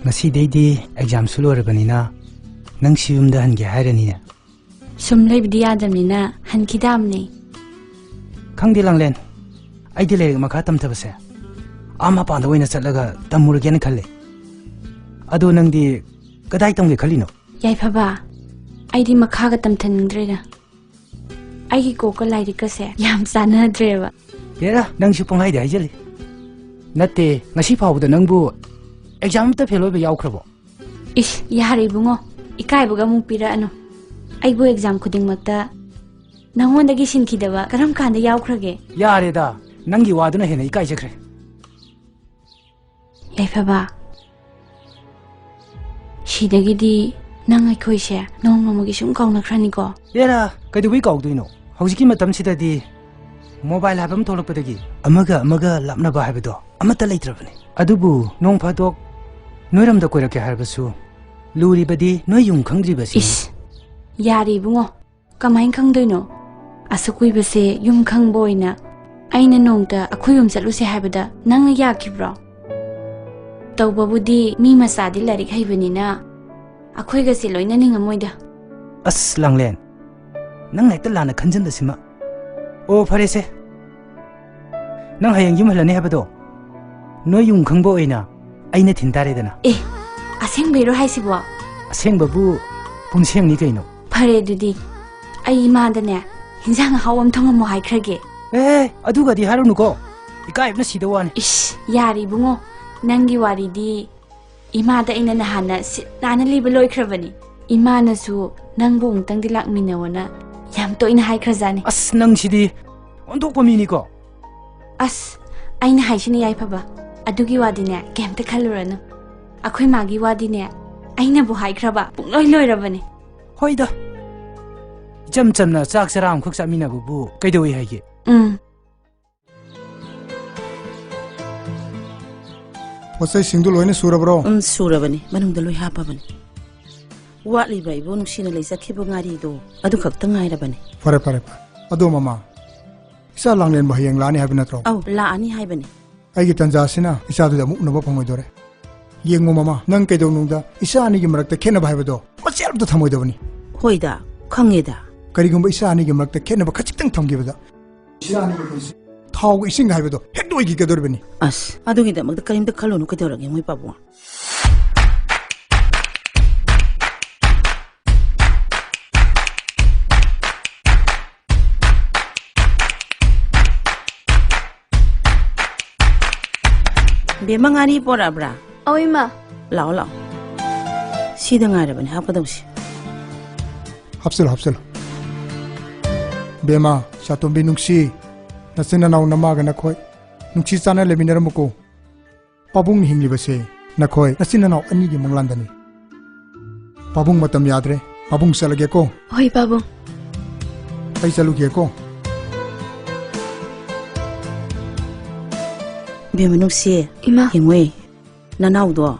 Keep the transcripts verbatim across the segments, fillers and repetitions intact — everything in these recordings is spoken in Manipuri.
ꯉꯁꯤꯗꯩꯗꯤ ꯑꯦꯛꯖꯥꯝꯁꯨ ꯂꯣꯏꯔꯕꯅꯤꯅ ꯅꯪꯁꯨ ꯌꯨꯝꯗ ꯍꯟꯒꯦ ꯍꯥꯏꯔꯅꯤꯅꯦ꯫ ꯁꯨꯝ ꯂꯩꯕꯗꯤ ꯌꯥꯗꯕꯅꯤꯅ ꯍꯟꯈꯤꯗꯥꯝꯅꯦ꯫ ꯈꯪꯗꯦ ꯂꯥꯡꯂꯦꯟ, ꯑꯩꯗꯤ ꯂꯥꯏꯔꯤꯛ ꯃꯈꯥ ꯇꯝꯊꯕꯁꯦ ꯑꯥ ꯃꯄꯥꯟꯗ ꯑꯣꯏꯅ ꯆꯠꯂꯒ ꯇꯝꯃꯨꯔꯒꯦꯅ ꯈꯜꯂꯦ꯫ ꯑꯗꯣ ꯅꯪꯗꯤ ꯀꯗꯥꯏ ꯇꯝꯒꯦ ꯈꯜꯂꯤꯅꯣ? ꯌꯥꯏꯐꯕ, ꯑꯩꯗꯤ ꯃꯈꯥꯒ ꯇꯝꯊꯅꯤꯡꯗ꯭ꯔꯦꯗ꯫ ꯑꯩꯒꯤ ꯀꯣꯛꯀ ꯂꯥꯏꯔꯤꯛꯀꯁꯦ ꯌꯥꯝ ꯆꯥꯟꯅꯗ꯭ꯔꯦꯕ꯫ ꯍꯦꯔꯥ, ꯅꯪꯁꯨ ꯄꯪꯍꯥꯏꯗ ꯍꯥꯏꯖꯜꯂꯤ꯫ ꯅꯠꯇꯦ, ꯉꯁꯤ ꯐꯥꯎꯕꯗ ꯅꯪꯕꯨ ꯑꯦꯛꯖꯥꯝ ꯑꯝꯇ ꯐꯦꯜ ꯑꯣꯏꯕ ꯌꯥꯎꯈ꯭ꯔꯕꯣ? ꯏꯁ, ꯌꯥꯔꯦ ꯏꯕꯨꯡꯉꯣ, ꯏꯀꯥꯏꯕꯒ ꯑꯃꯨꯛ ꯄꯤꯔꯛꯑꯅꯨ꯫ ꯑꯩꯕꯨ ꯑꯦꯛꯖꯥꯝ ꯈꯨꯗꯤꯡꯃꯛꯇ ꯅꯪꯉꯣꯟꯗꯒꯤ ꯁꯤꯟꯈꯤꯗꯕ ꯀꯔꯝ ꯀꯥꯟꯗ ꯌꯥꯎꯈ꯭ꯔꯒꯦ? ꯌꯥꯔꯦꯗ, ꯅꯪꯒꯤ ꯋꯥꯗꯨꯅ ꯍꯦꯟꯅ ꯏꯀꯥꯏꯖꯈ꯭ꯔꯦ꯫ ꯌꯥꯏꯐꯕ, ꯁꯤꯗꯒꯤꯗꯤ ꯅꯪ ꯑꯩꯈꯣꯏꯁꯦ ꯅꯣꯡꯃ ꯅꯣꯡꯃꯒꯤ ꯁꯨꯝ ꯀꯥꯎꯅꯈ꯭ꯔꯅꯤꯀꯣ꯫ ꯑꯦꯔꯥ, ꯀꯩꯗꯧꯕꯩ ꯀꯥꯎꯗꯣꯏꯅꯣ? ꯍꯧꯖꯤꯛꯀꯤ ꯃꯇꯝꯁꯤꯗꯗꯤ ꯃꯣꯕꯥꯏꯜ ꯍꯥꯏꯕ ꯑꯃ ꯊꯣꯛꯂꯛꯄꯗꯒꯤ ꯑꯃꯒ ꯑꯃꯒ ꯂꯥꯞꯅꯕ ꯍꯥꯏꯕꯗꯣ ꯑꯃꯠꯇ ꯂꯩꯇ꯭ꯔꯕꯅꯤ꯫ ꯑꯗꯨꯕꯨ ꯅꯣꯡ ꯐꯥꯗꯣꯛ ꯅꯣꯏꯔꯣꯝꯗ ꯀꯣꯏꯔꯛꯀꯦ ꯍꯥꯏꯔꯕꯁꯨ ꯂꯨꯔꯤꯕꯗꯤ ꯅꯣꯏ ꯌꯨꯝ ꯈꯪꯗ꯭ꯔꯤꯕꯁꯤꯅꯤ꯫ ꯏꯁ, ꯌꯥꯔꯦ ꯏꯕꯨꯡꯉꯣ, ꯀꯃꯥꯏꯅ ꯈꯪꯗꯣꯏꯅꯣ? ꯑꯁꯨꯛ ꯀꯨꯏꯕꯁꯦ ꯌꯨꯝ ꯈꯪꯕ ꯑꯣꯏꯅ ꯑꯩꯅ ꯅꯣꯡꯇ ꯑꯩꯈꯣꯏ ꯌꯨꯝ ꯆꯠꯂꯨꯁꯦ ꯍꯥꯏꯕꯗ ꯅꯪꯅ ꯌꯥꯈꯤꯕ꯭ꯔꯣ? ꯇꯧꯕꯕꯨꯗꯤ ꯃꯤ ꯃꯆꯥꯗꯤ ꯂꯥꯏꯔꯤꯛ ꯍꯩꯕꯅꯤꯅ ꯑꯩꯈꯣꯏꯒꯁꯦ ꯂꯣꯏꯅ ꯅꯤꯡꯉꯝꯃꯣꯏꯗ꯫ ꯑꯁ ꯂꯥꯡꯂꯦꯟ, ꯅꯪ ꯍꯦꯛꯇ ꯂꯥꯟꯅ ꯈꯟꯖꯟꯕꯁꯤꯃ꯫ ꯑꯣ ꯐꯔꯦꯁꯦ, ꯅꯪ ꯍꯌꯦꯡ ꯌꯨꯝ ꯍꯜꯂꯅꯤ ꯍꯥꯏꯕꯗꯣ ꯅꯣꯏ ꯌꯨꯝ ꯈꯪꯕ ꯑꯣꯏꯅ ꯑꯩꯅ ꯊꯤꯟ ꯇꯥꯔꯦꯗꯅ꯫ ꯑꯦ, ꯑꯁꯦꯡꯕꯩꯔꯣ ꯍꯥꯏꯁꯤꯕꯣ? ꯑꯁꯦꯡꯕꯕꯨ ꯄꯨꯝꯁꯦꯡꯅꯤ ꯀꯩꯅꯣ꯫ ꯐꯔꯦ ꯑꯗꯨꯗꯤ, ꯑꯩ ꯏꯃꯥꯗꯅꯦ ꯍꯤꯟꯖꯥꯡ ꯑꯍꯥꯎ ꯑꯃ ꯊꯣꯡꯉꯝꯃꯣ ꯍꯥꯏꯈ꯭ꯔꯒꯦ꯫ ꯑꯦ, ꯑꯗꯨꯒꯗꯤ ꯍꯥꯏꯔꯨꯅꯨꯀꯣ, ꯏꯀꯥꯏꯕꯅ ꯁꯤꯗ ꯋꯥꯅꯤ꯫ ꯏꯁ, ꯌꯥꯔꯦ ꯏꯕꯨꯡꯉꯣ, ꯅꯪꯒꯤ ꯋꯥꯔꯤꯗꯤ ꯏꯃꯥꯗ ꯑꯩꯅ ꯅꯍꯥꯟꯅ ꯁꯤꯠ ꯅꯥꯟꯅ ꯂꯤꯕ ꯂꯣꯏꯈ꯭ꯔꯕꯅꯤ꯫ ꯏꯃꯥꯅꯁꯨ ꯅꯪꯕꯨ ꯑꯃꯨꯛꯇꯪꯗꯤ ꯂꯥꯛꯃꯤꯟꯅꯧꯅ ꯌꯥꯝ ꯇꯣꯏꯅ ꯍꯥꯏꯈ꯭ꯔꯖꯥꯠꯅꯤ꯫ ꯑꯁ, ꯅꯪꯁꯤꯗꯤ ꯑꯣꯟꯊꯣꯛꯄ ꯃꯤꯅꯤꯀꯣ꯫ ꯑꯁ, ꯑꯩꯅ ꯍꯥꯏꯁꯤꯅꯤ ꯌꯥꯏꯐꯕ, ꯑꯗꯨꯒꯤ ꯋꯥꯗꯤꯅꯦ ꯀꯩꯝꯇ ꯈꯜꯂꯨꯔꯅꯨ꯫ ꯑꯩꯈꯣꯏ ꯃꯥꯒꯤ ꯋꯥꯗꯤꯅꯦ ꯑꯩꯅꯕꯨ ꯍꯥꯏꯈ꯭ꯔꯕ ꯄꯨꯡꯂꯣꯏ ꯂꯣꯏꯔꯕꯅꯤ꯫ ꯍꯣꯏꯗ, ꯏꯆꯝ ꯆꯝꯅ ꯆꯥꯛ ꯆꯔꯥ ꯑꯃꯈꯛ ꯆꯥꯃꯤꯟꯅꯕꯕꯨ ꯀꯩꯗꯧꯏ ꯍꯥꯏꯒꯦ? ꯎꯝ꯫ ꯄꯣꯠꯆꯩꯁꯤꯡꯗꯨ ꯂꯣꯏꯅ ꯁꯨꯔꯕ꯭ꯔꯣ? ꯎꯝ, ꯁꯨꯔꯕꯅꯤ, ꯃꯅꯨꯡꯗ ꯂꯣꯏ ꯍꯥꯞꯄꯕꯅꯤ꯫ ꯋꯥꯠꯂꯤꯕ ꯏꯕꯣ ꯅꯨꯡꯁꯤꯅ ꯂꯩꯖꯈꯤꯕ ꯉꯥꯔꯤꯗꯣ, ꯑꯗꯨ ꯈꯛꯇ ꯉꯥꯏꯔꯕꯅꯤ꯫ ꯐꯔꯦ, ꯐꯔꯦ, ꯐꯔꯦ꯫ ꯑꯗꯣ ꯃꯃꯥ, ꯏꯆꯥ ꯂꯥꯡꯂꯦꯟꯕ ꯍꯌꯦꯡ ꯂꯥꯛꯑꯅꯤ ꯍꯥꯏꯕ ꯅꯠꯇ꯭ꯔꯣ? ꯑꯧ, ꯂꯥꯛꯑꯅꯤ ꯍꯥꯏꯕꯅꯤ꯫ ꯑꯩꯒꯤ ꯇꯟꯖꯥꯁꯤꯅ ꯏꯆꯥꯗꯨꯗꯤ ꯑꯃꯨꯛ ꯎꯅꯕ ꯐꯪꯉꯣꯏꯗꯣꯔꯦ꯫ ꯌꯦꯡꯉꯨ ꯃꯃꯥ, ꯅꯪ ꯀꯩꯗꯧꯅꯨꯡꯗ ꯏꯆꯥ ꯑꯅꯤꯒꯤ ꯃꯔꯛꯇ ꯈꯦꯠꯅꯕ ꯍꯥꯏꯕꯗꯣ ꯃꯆꯦꯠ ꯑꯝꯇ ꯊꯝꯃꯣꯏꯗꯕꯅꯤ꯫ ꯍꯣꯏꯗ, ꯈꯪꯉꯦꯗ꯫ ꯀꯔꯤꯒꯨꯝꯕ ꯏꯆꯥ ꯑꯅꯤꯒꯤ ꯃꯔꯛꯇ ꯈꯦꯠꯅꯕ ꯈꯖꯤꯛꯇꯪ ꯊꯝꯈꯤꯕꯗ ꯏꯆꯥ ꯑꯅꯤꯒꯤ ꯄꯨꯟꯁꯤ ꯊꯥꯎꯒ ꯏꯁꯤꯡꯒ ꯍꯥꯏꯕꯗꯣ ꯍꯦꯛ ꯂꯣꯏꯈꯤꯒꯗꯧꯔꯤꯕꯅꯤ꯫ ꯑꯁ, ꯑꯗꯨꯒꯤꯗꯃꯛꯇ ꯀꯔꯤꯝꯇ ꯈꯜꯂꯨꯅꯨ꯫ ꯀꯩꯗꯧꯔꯒꯦ, ꯃꯣꯏ ꯄꯥꯕꯨꯡ? ꯕꯦꯝꯃ, ꯉꯥꯔꯤ ꯄꯣꯔꯛꯑꯕ꯭ꯔꯥ? ꯑꯧ, ꯏꯃꯥ꯫ ꯂꯥꯛꯑꯣ, ꯂꯥꯛꯑꯣ꯫ ꯁꯤꯗ ꯉꯥꯏꯔꯕꯅꯦ ꯍꯥꯞꯀꯗꯧꯁꯦ꯫ ꯍꯥꯞꯆꯜꯂꯨ, ꯍꯥꯞꯆꯜꯂꯨ꯫ ꯕꯦꯝꯃ, ꯆꯥꯇꯣꯝꯕꯤ ꯅꯨꯡꯁꯤ, ꯅꯆꯤꯟ ꯅꯅꯥꯎ ꯅꯃꯥꯒ ꯅꯈꯣꯏ ꯅꯨꯡꯁꯤ ꯆꯥꯟꯅ ꯂꯩꯃꯤꯟꯅꯔꯝꯃꯨꯀꯣ꯫ ꯄꯥꯕꯨꯡꯅ ꯍꯤꯡꯂꯤꯕꯁꯦ ꯅꯈꯣꯏ ꯅꯆꯤꯟ ꯅꯅꯥꯎ ꯑꯅꯤꯒꯤ ꯃꯪꯂꯥꯟꯗꯅꯤ꯫ ꯄꯥꯕꯨꯡ, ꯃꯇꯝ ꯌꯥꯗ꯭ꯔꯦ꯫ ꯄꯥꯕꯨꯡ ꯆꯠꯂꯒꯦꯀꯣ꯫ ꯍꯣꯏ, ꯄꯥꯕꯨꯡ꯫ ꯑꯩ ꯆꯠꯂꯨꯒꯦꯀꯣ꯫ ꯕꯦꯝꯃ ꯅꯨꯡꯁꯤ, ꯏꯃꯥ꯫ ꯌꯦꯡꯉꯨꯏ, ꯅꯅꯥꯎꯗꯣ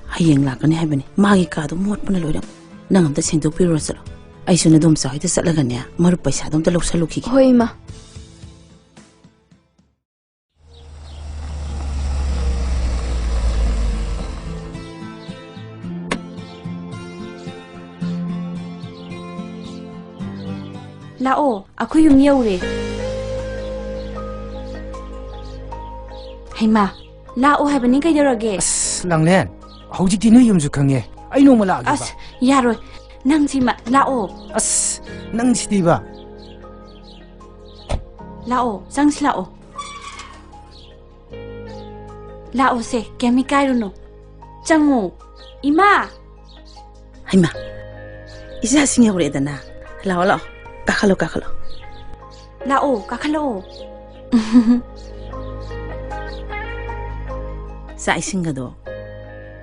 ꯍꯌꯦꯡ ꯂꯥꯛꯀꯅꯤ ꯍꯥꯏꯕꯅꯤ꯫ ꯃꯥꯒꯤ ꯀꯥꯗꯣ ꯃꯣꯠꯄꯅ ꯂꯣꯏꯔꯦ꯫ ꯅꯪ ꯑꯝꯇ ꯁꯦꯡꯗꯣꯛꯄꯤꯔꯨꯔꯣ ꯆꯠꯂꯣ꯫ ꯑꯩꯁꯨ ꯅꯗꯣꯝꯆꯥ ꯍꯣꯏꯗ ꯆꯠꯂꯒꯅꯦ, ꯃꯔꯨꯞ ꯄꯩꯁꯥꯗꯣ ꯑꯝꯇ ꯂꯧꯁꯜꯂꯨꯈꯤꯒꯦ꯫ ꯍꯣꯏ, ꯏꯃꯥ꯫ ꯂꯥꯛꯑꯣ, ꯑꯩꯈꯣꯏ ꯌꯨꯝ ꯌꯧꯔꯦ꯫ ꯍꯩꯃꯥ, ꯂꯥꯛꯑꯣ ꯍꯥꯏꯕꯅꯤ, ꯀꯩꯗꯧꯔꯒꯦ? ꯑꯁ, ꯂꯥꯡꯂꯦꯟ, ꯍꯧꯖꯤꯛꯇꯤ ꯅꯣꯏ ꯌꯨꯝꯁꯨ ꯈꯪꯉꯦ꯫ ꯑꯩ ꯅꯣꯡꯃ ꯂꯥꯛꯑꯒꯦꯕ꯫ ꯑꯁ, ꯌꯥꯔꯣꯏ꯫ ꯅꯪ ꯁꯤꯃ, ꯂꯥꯛꯑꯣ꯫ ꯑꯁ, ꯅꯪ ꯁꯤꯗꯤꯕ꯫ ꯂꯥꯛꯑꯣ, ꯆꯪꯁꯤ ꯂꯥꯛꯑꯣ꯫ ꯂꯥꯛꯑꯣꯁꯦ, ꯀꯩꯝ ꯏꯀꯥꯏꯔꯨꯅꯨ꯫ ꯆꯪꯉꯨ꯫ ꯏꯃꯥ! ꯍꯩꯃꯥ! ꯏꯆꯥꯁꯤꯡ ꯌꯧꯔꯛꯑꯦꯗꯅ꯫ ꯂꯥꯛꯑꯣ, ꯂꯥꯛꯑꯣ꯫ ꯀꯥꯈꯠꯂꯣ, ꯀꯥꯈꯠꯂꯣ꯫ ꯂꯥꯛꯑꯣ, ꯀꯥꯈꯠꯂꯛꯑꯣ꯫ ꯆꯥꯛ ꯏꯁꯤꯡꯒꯗꯣ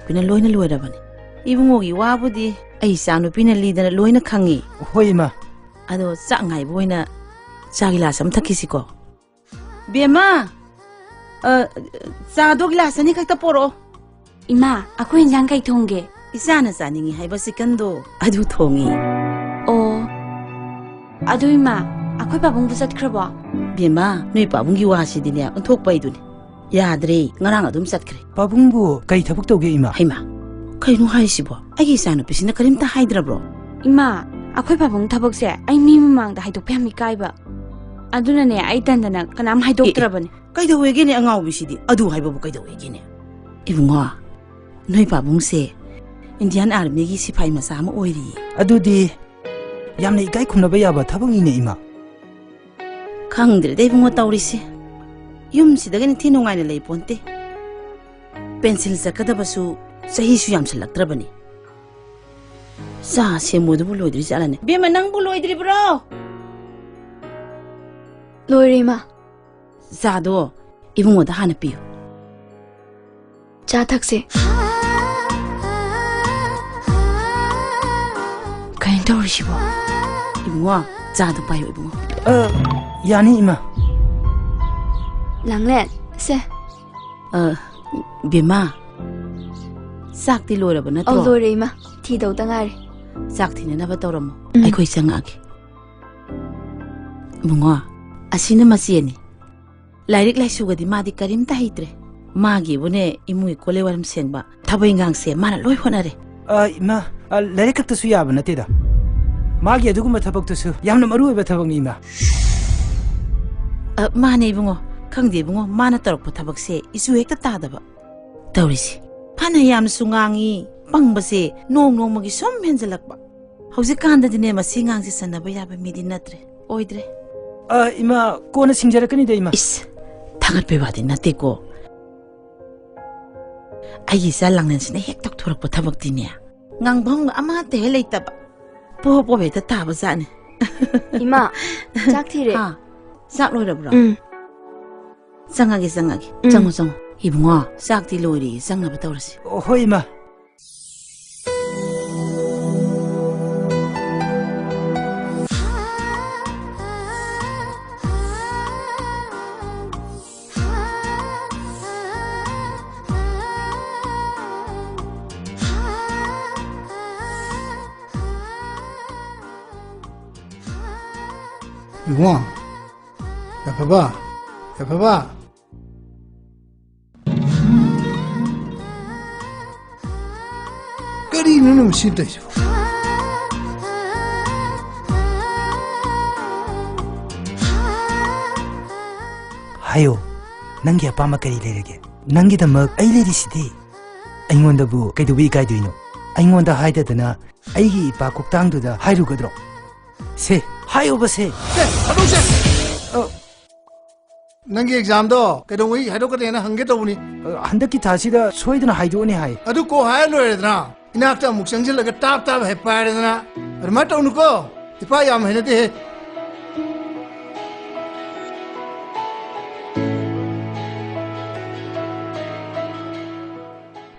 ꯄꯤꯅ ꯂꯣꯏꯅ ꯂꯣꯏꯔꯕꯅꯤ꯫ ꯏꯕꯨꯡꯉꯣꯒꯤ ꯋꯥꯕꯨꯗꯤ ꯑꯩ ꯏꯆꯥ ꯅꯨꯄꯤꯅ ꯂꯤꯗꯅ ꯂꯣꯏꯅ ꯈꯪꯉꯤ꯫ ꯍꯣꯏ, ꯏꯃꯥ꯫ ꯑꯗꯣ ꯆꯥꯛ ꯉꯥꯏꯕ ꯑꯣꯏꯅ ꯆꯥ ꯒꯤꯂꯥꯁ ꯑꯃ ꯊꯛꯈꯤꯁꯤꯀꯣ꯫ ꯕꯦꯝꯃ, ꯑ, ꯆꯥꯗꯣ ꯒꯤꯂꯥꯁ ꯑꯅꯤ ꯈꯛꯇ ꯄꯣꯔꯛꯑꯣ꯫ ꯏꯃꯥ, ꯑꯩꯈꯣꯏ ꯏꯟꯖꯥꯡ ꯀꯩ ꯊꯣꯡꯒꯦ? ꯏꯆꯥꯅ ꯆꯥꯅꯤꯡꯉꯤ ꯍꯥꯏꯕ ꯆꯤꯛꯀꯟꯗꯣ, ꯑꯗꯨ ꯊꯣꯡꯉꯤ꯫ ꯑꯣ, ꯑꯗꯨ ꯏꯃꯥ, ꯑꯩꯈꯣꯏ ꯄꯥꯕꯨꯡꯕꯨ ꯆꯠꯈ꯭ꯔꯕꯣ? ꯕꯦꯝꯃ, ꯅꯣꯏ ꯄꯥꯕꯨꯡꯒꯤ ꯋꯥꯁꯤꯗꯤꯅꯦ, ꯑꯣꯟꯊꯣꯛꯄ ꯍꯥꯏꯗꯨꯅꯤ꯫ ꯌꯥꯗ꯭ꯔꯦ, ꯉꯔꯥꯡ ꯑꯗꯨꯝ ꯆꯠꯈ꯭ꯔꯦ꯫ ꯄꯥꯕꯨꯡꯕꯨ ꯀꯩ ꯊꯕꯛ ꯇꯧꯒꯦ, ꯏꯃꯥ? ꯍꯩꯃꯥ, ꯀꯩꯅꯣ ꯍꯥꯏꯁꯤꯕꯣ? ꯑꯩꯒꯤ ꯏꯆꯥꯅꯨꯄꯤꯁꯤꯅ ꯀꯔꯤꯝꯇ ꯍꯥꯏꯗ꯭ꯔꯕ꯭ꯔꯣ? ꯏꯃꯥ, ꯑꯩꯈꯣꯏ ꯄꯥꯕꯨꯡ ꯊꯕꯛꯁꯦ ꯑꯩ ꯃꯤ ꯃꯃꯥꯡꯗ ꯍꯥꯏꯗꯣꯛꯄ ꯌꯥꯝ ꯏꯀꯥꯏꯕ꯫ ꯑꯗꯨꯅꯅꯦ, ꯑꯩ ꯇꯟꯗꯅ ꯀꯅꯥꯝ ꯍꯥꯏꯗꯣꯛꯇ꯭ꯔꯕꯅꯦ꯫ ꯀꯩꯗꯧꯋꯦꯒꯦꯅꯦ ꯑꯉꯥꯎꯕꯤꯁꯤꯗꯤ? ꯑꯗꯨ ꯍꯥꯏꯕꯕꯨ ꯀꯩꯗꯧꯋꯦꯒꯦꯅꯦ? ꯏꯕꯨꯡꯉꯣ, ꯅꯣꯏ ꯄꯥꯕꯨꯡꯁꯦ ꯏꯟꯗꯤꯌꯥꯟ ꯑꯥꯔꯃꯤꯒꯤ ꯁꯤꯐꯥꯏ ꯃꯆꯥ ꯑꯃ ꯑꯣꯏꯔꯤꯌꯦ꯫ ꯑꯗꯨꯗꯤ ꯌꯥꯝꯅ ꯏꯀꯥꯏ ꯈꯨꯝꯅꯕ ꯌꯥꯕ ꯊꯕꯛꯅꯤꯅꯦ, ꯏꯃꯥ꯫ ꯈꯪꯗ꯭ꯔꯦꯗ ꯏꯕꯨꯡꯉꯣ ꯇꯧꯔꯤꯁꯦ꯫ ꯌꯨꯝꯁꯤꯗꯒꯤ ꯅꯤꯡꯊꯤ ꯅꯨꯡꯉꯥꯏꯅ ꯂꯩ ꯄꯣꯟꯇꯦ꯫ ꯄꯦꯟꯁꯤꯜ ꯆꯠꯀꯗꯕꯁꯨ ꯆꯍꯤꯁꯨ ꯌꯥꯝꯁꯤꯜꯂꯛꯇ꯭ꯔꯕꯅꯤ꯫ ꯆꯥ ꯁꯦꯝꯃꯨꯗꯨꯕꯨ ꯂꯣꯏꯗ꯭ꯔꯤ ꯖꯥꯠꯂꯅꯦ? ꯕꯦꯝꯃ, ꯅꯪꯕꯨ ꯂꯣꯏꯗ꯭ꯔꯤꯕ꯭ꯔꯣ? ꯂꯣꯏꯔꯦ, ꯏꯃꯥ꯫ ꯆꯥꯗꯣ ꯏꯕꯨꯡꯉꯣꯗ ꯍꯥꯟꯅ ꯄꯤꯌꯨ꯫ ꯆꯥ ꯊꯛꯁꯦ꯫ ꯀꯩꯅꯣ ꯇꯧꯔꯤꯁꯤꯕꯣ? ꯏꯕꯨꯡꯉꯣ, ꯆꯥꯗꯣ ꯄꯥꯏꯌꯨ, ꯏꯕꯨꯡꯉꯣ꯫ ꯑ, ꯌꯥꯅꯤ, ꯏꯃꯥ꯫ ꯂꯥꯡꯂꯦꯟ, ꯁꯦ꯫ ꯑ, ꯕꯦꯝꯃ, ꯆꯥꯛꯇꯤ ꯂꯣꯏꯔꯕ ꯅꯠꯇ꯭ꯔꯣ? ꯑꯧ, ꯂꯣꯏꯔꯦ, ꯏꯃꯥ꯫ ꯊꯤꯗꯧꯗ ꯉꯥꯏꯔꯦ꯫ ꯆꯥꯛ ꯊꯤꯅꯅꯕ ꯇꯧꯔꯝꯃꯣ꯫ ꯎꯝ꯫ ꯑꯩꯈꯣꯏ ꯆꯪꯉꯛꯑꯒꯦ꯫ ꯏꯕꯨꯡꯉꯣ, ꯑꯁꯤꯅ ꯃꯆꯦꯅꯤ꯫ ꯂꯥꯏꯔꯤꯛ ꯂꯥꯏꯁꯨꯒꯗꯤ ꯃꯥꯗꯤ ꯀꯔꯤꯝꯇ ꯍꯩꯇ꯭ꯔꯦ꯫ ꯃꯥꯒꯤꯕꯨꯅꯦ, ꯏꯃꯨꯡꯒꯤ ꯀꯣꯜꯂꯦ ꯋꯥꯏꯔꯝ ꯁꯦꯡꯕ, ꯊꯕꯛ ꯏꯟꯈꯥꯡꯁꯦ ꯃꯥꯅ ꯂꯣꯏ ꯍꯣꯠꯅꯔꯦ꯫ ꯑ, ꯏꯃꯥ, ꯑ, ꯂꯥꯏꯔꯤꯛ ꯈꯛꯇꯁꯨ ꯌꯥꯕ ꯅꯠꯇꯦꯗ꯫ ꯃꯥꯒꯤ ꯑꯗꯨꯒꯨꯝꯕ ꯊꯕꯛꯇꯨꯁꯨ ꯌꯥꯝꯅ ꯃꯔꯨ ꯑꯣꯏꯕ ꯊꯕꯛꯅꯤ, ꯏꯃꯥ꯫ ꯑ, ꯃꯥꯅꯦ ꯏꯕꯨꯡꯉꯣ꯫ ꯈꯪꯗꯦ ꯏꯕꯨꯡꯉꯣ, ꯃꯥꯅ ꯇꯧꯔꯛꯄ ꯊꯕꯛꯁꯦ ꯏꯆꯨ ꯍꯦꯛꯇ ꯇꯥꯗꯕ꯫ ꯇꯧꯔꯤꯁꯦ꯫ ꯐꯅ ꯌꯥꯝꯅꯁꯨ ꯉꯥꯡꯉꯤ, ꯄꯪꯕꯁꯦ ꯅꯣꯡ ꯅꯣꯡꯃꯒꯤ ꯁꯨꯝ ꯍꯦꯟꯖꯜꯂꯛꯄ꯫ ꯍꯧꯖꯤꯛꯀꯥꯟꯗꯗꯤꯅꯦ, ꯃꯁꯤ ꯉꯥꯡꯁꯦ ꯆꯟꯅꯕ ꯌꯥꯕ ꯃꯤꯗꯤ ꯅꯠꯇ꯭ꯔꯦ, ꯑꯣꯏꯗ꯭ꯔꯦ꯫ ꯑ, ꯏꯃꯥ, ꯀꯣꯟꯅ ꯁꯤꯡꯖꯔꯛꯀꯅꯤꯗ, ꯏꯃꯥ꯫ ꯏꯁ, ꯊꯥꯒꯠꯄꯩ ꯋꯥꯗꯤ ꯅꯠꯇꯦꯀꯣ꯫ ꯑꯩꯒꯤ ꯏꯆꯥ ꯂꯥꯡꯂꯦꯟꯁꯤꯅ ꯍꯦꯛ ꯇꯧꯊꯣꯔꯛꯄ ꯊꯕꯛꯇꯤꯅꯦ, ꯉꯥꯡꯐꯝ ꯑꯃꯠꯇ ꯍꯦꯛ ꯂꯩꯇꯕ꯫ ꯄꯣꯞ ꯄꯣꯞ ꯍꯦꯛꯇ ꯇꯥꯕ ꯖꯥꯠꯅꯤ꯫ ꯏꯃꯥ, ꯆꯥꯛ ꯊꯤꯔꯦ꯫ ꯍꯥ? ꯆꯥꯛ ꯂꯣꯏꯔꯕ꯭ꯔꯣ? ꯎꯝ꯫ ꯆꯪꯉꯒꯦ, ꯆꯪꯉꯒꯦ꯫ ꯎꯝ꯫ ꯆꯪꯉꯣ, ꯆꯪꯉꯣ꯫ ꯏꯕꯨꯡꯉꯣ, ꯆꯥꯛꯇꯤ ꯂꯣꯏꯔꯦ, ꯆꯪꯅꯕ ꯇꯧꯔꯁꯤ꯫ ꯑꯣ, ꯍꯣꯏ, ꯏꯃꯥ꯫ ꯏꯕꯨꯡꯉꯣ, ꯌꯥꯏꯐꯕ, ꯌꯥꯏꯐꯕ꯫ ꯅꯪꯅ ꯃꯁꯤ ꯇꯧꯔꯤꯁꯤꯕꯣ? ꯍꯥꯏꯌꯣ, ꯅꯪꯒꯤ ꯑꯄꯥꯝꯕ ꯀꯔꯤ ꯂꯩꯔꯒꯦ? ꯅꯪꯒꯤꯗꯃꯛ ꯑꯩ ꯂꯩꯔꯤꯁꯤꯗꯤ꯫ ꯑꯩꯉꯣꯟꯗꯕꯨ ꯀꯩꯗꯧꯕꯩ ꯏꯀꯥꯏꯗꯣꯏꯅꯣ? ꯑꯩꯉꯣꯟꯗ ꯍꯥꯏꯗꯗꯅ ꯑꯩꯒꯤ ꯏꯄꯥ ꯀꯣꯛꯇꯥꯡꯗꯨꯗ ꯍꯥꯏꯔꯨꯒꯗ꯭ꯔꯣ? ꯁꯦ, ꯍꯥꯏꯌꯣꯕ ꯁꯦ꯫ ꯁꯦ, ꯊꯥꯗꯣꯛꯁꯦ꯫ ꯑ, ꯅꯪꯒꯤ ꯑꯦꯛꯖꯥꯝꯗꯣ ꯀꯩꯗꯧꯉꯩ ꯍꯥꯏꯗꯣꯛꯀꯅꯤꯅ ꯍꯪꯒꯦ ꯇꯧꯕꯅꯤ꯫ ꯑ, ꯍꯟꯗꯛꯀꯤ ꯊꯥꯁꯤꯗ ꯁꯣꯏꯗꯅ ꯍꯥꯏꯗꯣꯛꯑꯅꯤ ꯍꯥꯏ꯫ ꯑꯗꯨ ꯀꯣꯛ ꯍꯥꯏꯔ ꯂꯣꯏꯔꯦꯗꯅ꯫ ꯏꯅꯥꯛꯇ ꯑꯃꯨꯛ ꯆꯪꯁꯤꯜꯂꯒ ꯇꯥꯞ ꯇꯥꯞ ꯍꯦꯛ ꯄꯥꯏꯔꯦꯗꯅ꯫ ꯑꯗꯨꯃꯥꯏꯅ ꯇꯧꯅꯨꯀꯣ꯫ ꯏꯄꯥ ꯌꯥꯝ ꯍꯩꯅꯗꯦꯍꯦ꯫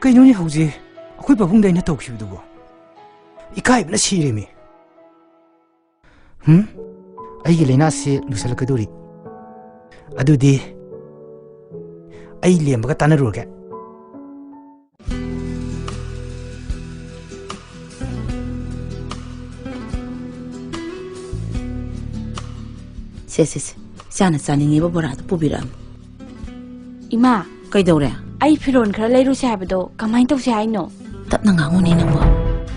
ꯀꯩꯅꯣꯅꯦ ꯍꯧꯖꯤꯛ ꯑꯩꯈꯣꯏ ꯄꯥꯕꯨꯡꯗ ꯑꯩꯅ ꯇꯧꯈꯤꯕꯗꯨꯕꯣ? ꯏꯀꯥꯏꯕꯅ ꯁꯤꯔꯦꯃꯤ꯫ ꯍꯨꯝ? ꯑꯩꯒꯤ ꯂꯥꯏꯅꯥꯁꯤ ꯂꯨꯁꯜꯂꯛꯀꯗꯧꯔꯤ꯫ ꯑꯗꯨꯗꯤ ꯑꯩ ꯂꯦꯝꯕꯒ ꯇꯥꯟꯅꯔꯨꯔꯒꯦ꯫ ꯁꯦ, ꯁꯦ, ꯁꯦ꯫ ꯏꯆꯥꯅ ꯆꯥꯅꯤꯡꯉꯤꯕ ꯕꯣꯔꯥꯗꯨ ꯄꯨꯕꯤꯔꯛꯑꯝꯃꯤ꯫ ꯏꯃꯥ, ꯀꯩꯗꯧꯔꯦ? ꯑꯩ ꯐꯤꯔꯣꯜ ꯈꯔ ꯂꯩꯔꯨꯁꯦ ꯍꯥꯏꯕꯗꯣ ꯀꯃꯥꯏꯅ ꯇꯧꯁꯦ ꯍꯥꯏꯅꯣ? ꯇꯞꯅ ꯉꯥꯡꯉꯨꯅꯦ ꯅꯪꯕꯣ꯫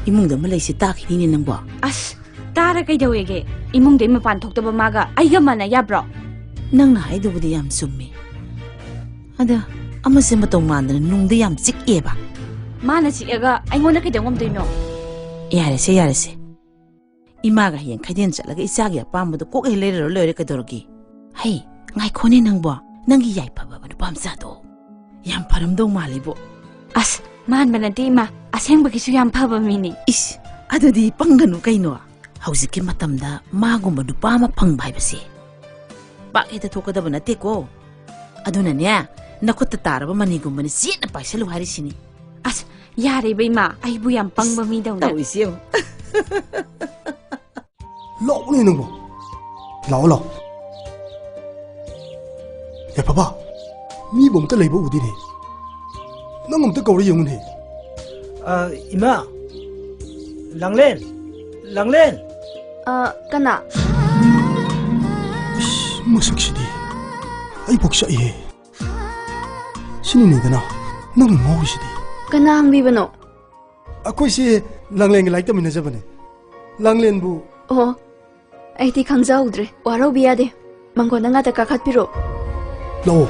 ꯏꯃꯨꯡꯗ ꯑꯃ ꯂꯩꯁꯤ ꯇꯥꯈꯤꯅꯤꯅꯦ ꯅꯪꯕꯣ꯫ ꯑꯁ, ꯇꯥꯔ ꯀꯩꯗꯧꯋꯦꯒꯦ? ꯏꯃꯨꯡꯗꯩ ꯃꯄꯥꯟ ꯊꯣꯛꯇꯕ ꯃꯥꯒ ꯑꯩꯒ ꯃꯥꯟꯅ ꯌꯥꯕ꯭ꯔꯣ? ꯅꯪꯅ ꯍꯥꯏꯗꯨꯕꯨꯗꯤ ꯌꯥꯝ ꯆꯨꯝꯃꯤ꯫ ꯑꯗ ꯑꯃꯁꯦ ꯃꯇꯧ ꯃꯥꯟꯗꯅ ꯅꯨꯡꯗ ꯌꯥꯝ ꯆꯤꯛꯑꯦꯕ꯫ ꯃꯥꯅ ꯆꯤꯛꯑꯒ ꯑꯩꯉꯣꯟꯗ ꯀꯩꯗꯧ ꯉꯝꯗꯣꯏꯅꯣ? ꯌꯥꯔꯦꯁꯦ, ꯌꯥꯔꯦꯁꯦ꯫ ꯏꯃꯥꯒ ꯍꯌꯦꯡ ꯈꯩꯗꯦꯟ ꯆꯠꯂꯒ ꯏꯆꯥꯒꯤ ꯑꯄꯥꯝꯕꯗꯣ ꯀꯣꯛ ꯍꯦꯛ ꯂꯩꯔꯨꯔ ꯂꯣꯏꯔꯦ, ꯀꯩꯗꯧꯔꯒꯦ? ꯍꯩ, ꯉꯥꯏꯈꯣꯅꯦ ꯅꯪꯕꯣ, ꯅꯪꯒꯤ ꯌꯥꯏꯐꯕ ꯅꯨꯄꯥ ꯃꯆꯥꯗꯣ ꯌꯥꯝ ꯐꯔꯝꯗꯧ ꯃꯥꯜꯂꯤꯕꯣ꯫ ꯑꯁ, ꯃꯥꯟꯕ ꯅꯠꯇꯦ ꯏꯃꯥ, ꯑꯁꯦꯡꯕꯒꯤꯁꯨ ꯌꯥꯝ ꯐꯕ ꯃꯤꯅꯤ꯫ ꯏꯁ, ꯑꯗꯨꯗꯤ ꯄꯪꯒꯅꯨ ꯀꯩꯅꯣ꯫ ꯍꯧꯖꯤꯛꯀꯤ ꯃꯇꯝꯗ ꯃꯥꯒꯨꯝꯕ ꯅꯨꯄꯥ ꯑꯃ ꯐꯪꯕ ꯍꯥꯏꯕꯁꯦ ꯄꯥꯛ ꯍꯦꯛꯇ ꯊꯣꯛꯀꯗꯕ ꯅꯠꯇꯦꯀꯣ꯫ ꯑꯗꯨꯅꯅꯦ, ꯅꯈꯨꯠꯇ ꯇꯥꯔꯕ ꯃꯅꯤꯒꯨꯝꯕꯅꯤ ꯆꯦꯠꯅ ꯄꯥꯏꯁꯜꯂꯨ ꯍꯥꯏꯔꯤꯁꯤꯅꯤ꯫ ꯑꯁ, ꯌꯥꯔꯦꯕ ꯏꯃꯥ, ꯑꯩꯕꯨ ꯌꯥꯝ ꯄꯪꯕ ꯃꯤꯗꯧꯅ꯫ ꯇꯧꯔꯤꯁꯤ ꯌꯦꯡꯉꯨ꯫ ꯂꯥꯛꯎꯅꯦ ꯅꯪꯕꯣ꯫ ꯂꯥꯛꯑꯣ, ꯂꯥꯛꯑꯣ꯫ ꯌꯥꯏꯐꯕ, ꯃꯤꯕꯨ ꯑꯝꯇ ꯂꯩꯕ ꯎꯗꯦꯅꯦ꯫ ꯅꯪ ꯑꯝꯇ ꯀꯧꯔ ꯌꯦꯡꯉꯨꯅꯦ꯫ ꯑ, ꯏꯃꯥ! ꯂꯥꯡꯂꯦꯟ! ꯂꯥꯡꯂꯦꯟ! ꯑ, ꯀꯅꯥ? ꯏꯁ, ꯃꯁꯛꯁꯤꯗꯤ ꯑꯩꯕꯨ ꯆꯥꯛꯏꯍꯦ꯫ ꯁꯤꯅꯤꯅꯦꯗꯅ ꯅꯪꯅ ꯉꯥꯎꯔꯤꯁꯤꯗꯤ꯫ ꯀꯅꯥ ꯍꯪꯕꯤꯕꯅꯣ? ꯑꯩꯈꯣꯏꯁꯤ ꯂꯥꯡꯂꯦꯟꯒ ꯂꯥꯏꯔꯤꯛ ꯇꯝꯃꯤꯟꯅꯖꯕꯅꯦ꯫ ꯂꯥꯡꯂꯦꯟꯕꯨ ꯑꯣ, ꯑꯩꯗꯤ ꯈꯪꯖꯍꯧꯗ꯭ꯔꯦ꯫ ꯋꯥꯔꯧꯕꯤ ꯌꯥꯗꯦ꯫ ꯃꯪꯒꯣꯟꯗ ꯉꯥꯛꯇ ꯀꯥꯈꯠꯄꯤꯔꯣ꯫ ꯂꯥꯛꯑꯣ꯫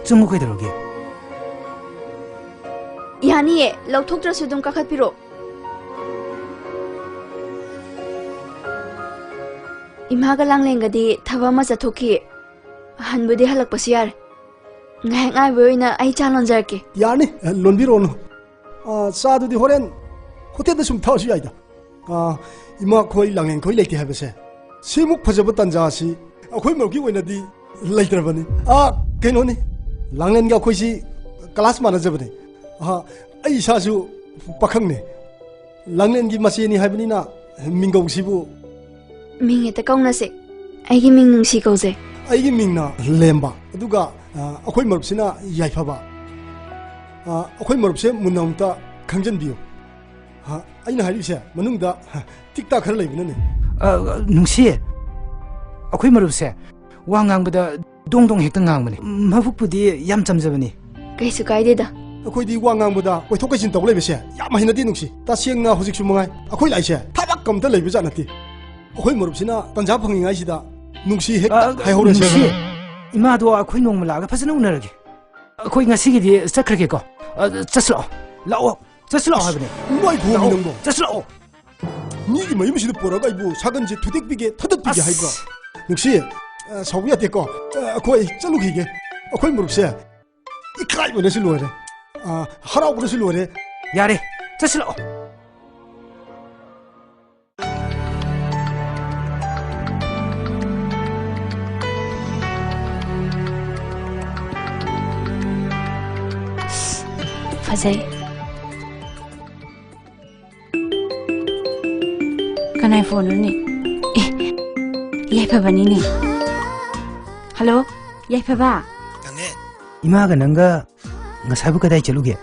ꯆꯪꯉꯨ ꯀꯩꯗꯧꯔꯒꯦ? ꯌꯥꯅꯤꯌꯦ, ꯂꯧꯊꯣꯛꯇ꯭ꯔꯁꯨ ꯑꯗꯨꯝ ꯀꯥꯈꯠꯄꯤꯔꯣ꯫ ꯏꯃꯥꯒ ꯂꯥꯡꯂꯦꯟꯒꯗꯤ ꯊꯕꯛ ꯑꯃ ꯆꯠꯊꯣꯛꯈꯤ꯫ ꯍꯟꯕꯨꯗꯤ ꯍꯜꯂꯛꯄꯁꯨ ꯌꯥꯔꯦ꯫ ꯉꯥꯏꯍꯥꯛ ꯉꯥꯏꯕ ꯑꯣꯏꯅ ꯑꯩ ꯆꯥ ꯂꯣꯟꯖꯔꯛꯀꯦ꯫ ꯌꯥꯅꯤ, ꯂꯣꯟꯕꯤꯔꯣꯅꯨ꯫ ꯑꯥ, ꯆꯥꯗꯨꯗꯤ ꯍꯣꯔꯦꯟ ꯍꯣꯇꯦꯜꯗ ꯁꯨꯝ ꯊꯛꯑꯁꯨ ꯌꯥꯏꯗ꯫ ꯑꯥ, ꯏꯃꯥ ꯈꯣꯏ ꯂꯥꯡꯂꯦꯟ ꯈꯣꯏ ꯂꯩꯇꯦ ꯍꯥꯏꯕꯁꯦ ꯁꯤꯃꯨꯛ ꯐꯖꯕ ꯇꯥꯟꯖꯥ ꯑꯁꯤ ꯑꯩꯈꯣꯏ ꯃꯔꯨꯞꯀꯤ ꯑꯣꯏꯅꯗꯤ ꯂꯩꯇ꯭ꯔꯕꯅꯤ꯫ ꯑꯥ, ꯀꯩꯅꯣꯅꯤ, ꯂꯥꯡꯂꯦꯟꯒ ꯑꯩꯈꯣꯏꯁꯤ ꯀ꯭ꯂꯥꯁ ꯃꯥꯟꯅꯖꯕꯅꯤ꯫ ꯑꯥ, ꯑꯩ ꯏꯁꯥꯁꯨ ꯄꯥꯈꯪꯅꯦ꯫ ꯂꯥꯡꯂꯦꯟꯒꯤ ꯃꯆꯦꯅꯤ ꯍꯥꯏꯕꯅꯤꯅ ꯃꯤꯡꯒꯧꯁꯤꯕꯨ ꯃꯤꯡ ꯍꯦꯛꯇ ꯀꯧꯅꯁꯦ꯫ ꯑꯩꯒꯤ ꯃꯤꯡ ꯅꯨꯡꯁꯤ ꯀꯧꯖꯩ꯫ ꯑꯩꯒꯤ ꯃꯤꯡꯅ ꯂꯦꯝꯕ꯫ ꯑꯗꯨꯒ, ꯑ, ꯑꯩꯈꯣꯏ ꯃꯔꯨꯞꯁꯤꯅ ꯌꯥꯏꯐꯕ꯫ ꯑ, ꯑꯩꯈꯣꯏ ꯃꯔꯨꯞꯁꯦ ꯃꯨꯟꯅ ꯑꯃꯨꯛꯇ ꯈꯪꯖꯟꯕꯤꯌꯨ꯫ ꯑ, ꯑꯩꯅ ꯍꯥꯏꯔꯤꯁꯦ ꯃꯅꯨꯡꯗ, ꯍ, ꯇꯤꯛ ꯇꯥꯛ ꯈꯔ ꯂꯩꯕꯅꯅꯦ꯫ ꯑ, ꯅꯨꯡꯁꯤ, ꯑꯩꯈꯣꯏ ꯃꯔꯨꯞꯁꯦ ꯋꯥ ꯉꯥꯡꯕꯗ ꯗꯣꯡ ꯗꯣꯡ ꯍꯦꯛꯇ ꯉꯥꯡꯕꯅꯦ꯫ ꯃꯕꯨꯛꯄꯨꯗꯤ ꯌꯥꯝ ꯆꯝꯖꯕꯅꯤ꯫ ꯀꯩꯁꯨ ꯀꯥꯏꯗꯦꯗ꯫ ꯑꯩꯈꯣꯏꯗꯤ ꯋꯥ ꯉꯥꯡꯕꯗ ꯀꯣꯏꯊꯣꯛ ꯀꯣꯏꯁꯤꯟ ꯇꯧ ꯂꯩꯕꯁꯦ ꯌꯥꯝ ꯍꯩꯅꯗꯦ, ꯅꯨꯡꯁꯤ꯫ ꯇꯁꯦꯡꯅ ꯍꯧꯖꯤꯛꯁꯨ ꯃꯉꯥꯏ, ꯑꯩꯈꯣꯏ ꯂꯥꯛꯏꯁꯦ ꯊꯕꯛ ꯑꯝꯇ ꯂꯩꯕꯖꯥꯠ ꯅꯠꯇꯦ꯫ ꯑꯩꯈꯣꯏ ꯃꯔꯨꯞꯁꯤꯅ ꯇꯟꯖꯥ ꯐꯪꯉꯤꯉꯩꯁꯤꯗ ꯅꯨꯡꯁꯤ ꯍꯦꯛꯇ ꯑ, ꯍꯥꯏꯍꯧꯔꯁꯦ꯫ ꯅꯨꯡꯁꯤ, ꯏꯃꯥꯗꯣ ꯑꯩꯈꯣꯏ ꯅꯣꯡꯃ ꯂꯥꯛꯑꯒ ꯐꯖꯅ ꯎꯅꯔꯒꯦ꯫ ꯑꯩꯈꯣꯏ ꯉꯁꯤꯒꯤꯗꯤ ꯆꯠꯈ꯭ꯔꯒꯦꯀꯣ꯫ ꯑ, ꯆꯠꯁꯤꯂꯥꯛꯑꯣ, ꯂꯥꯛꯑꯣ, ꯆꯠꯁꯤꯂꯥꯛꯑꯣ ꯍꯥꯏꯕꯅꯦ꯫ ꯏꯃꯥꯏ ꯈꯣꯡ ꯂꯥꯛꯑꯣ, ꯅꯪꯕꯣ꯫ ꯆꯠꯁꯤꯂꯥꯛꯑꯣ꯫ ꯃꯤꯒꯤ ꯃꯌꯨꯝꯁꯤꯗ ꯄꯨꯔꯛꯑꯒ ꯑꯩꯕꯨ ꯁꯥꯒꯟꯁꯦ ꯊꯨꯗꯦꯛꯄꯤꯒꯦ, ꯊꯗꯠꯄꯤꯒꯦ ꯑꯁ꯫ ꯍꯥꯏꯕ꯭ꯔꯣ? ꯅꯨꯡꯁꯤ, ꯑ, ꯁꯥꯎꯕ ꯌꯥꯗꯦꯀꯣ꯫ ꯑ, ꯑꯩꯈꯣꯏ ꯆꯠꯂꯨꯈꯤꯒꯦ꯫ ꯑꯩꯈꯣꯏ ꯃꯔꯨꯞꯁꯦ ꯏꯀꯥꯏꯕꯅꯁꯨ ꯂꯣꯏꯔꯦ꯫ ꯑ, ꯍꯔꯥꯎꯕꯅꯁꯨ ꯂꯣꯏꯔꯦ꯫ ꯌꯥꯔꯦ, ꯆꯠꯁꯤꯂꯥꯛꯑꯣ꯫ ꯐꯖꯩ꯫ ꯀꯅꯥꯏ ꯐꯣꯟꯅꯣꯅꯦ? ꯑꯦ, ꯌꯥꯏꯐꯕꯅꯤꯅꯦ꯫ ꯍꯜꯂꯣ, ꯌꯥꯏꯐꯕ꯫ ꯅꯪꯅꯦ? ꯏꯃꯥꯒ ꯅꯪꯒ ꯉꯁꯥꯏꯕꯨ ꯀꯗꯥꯏ ꯆꯠꯂꯨꯒꯦ?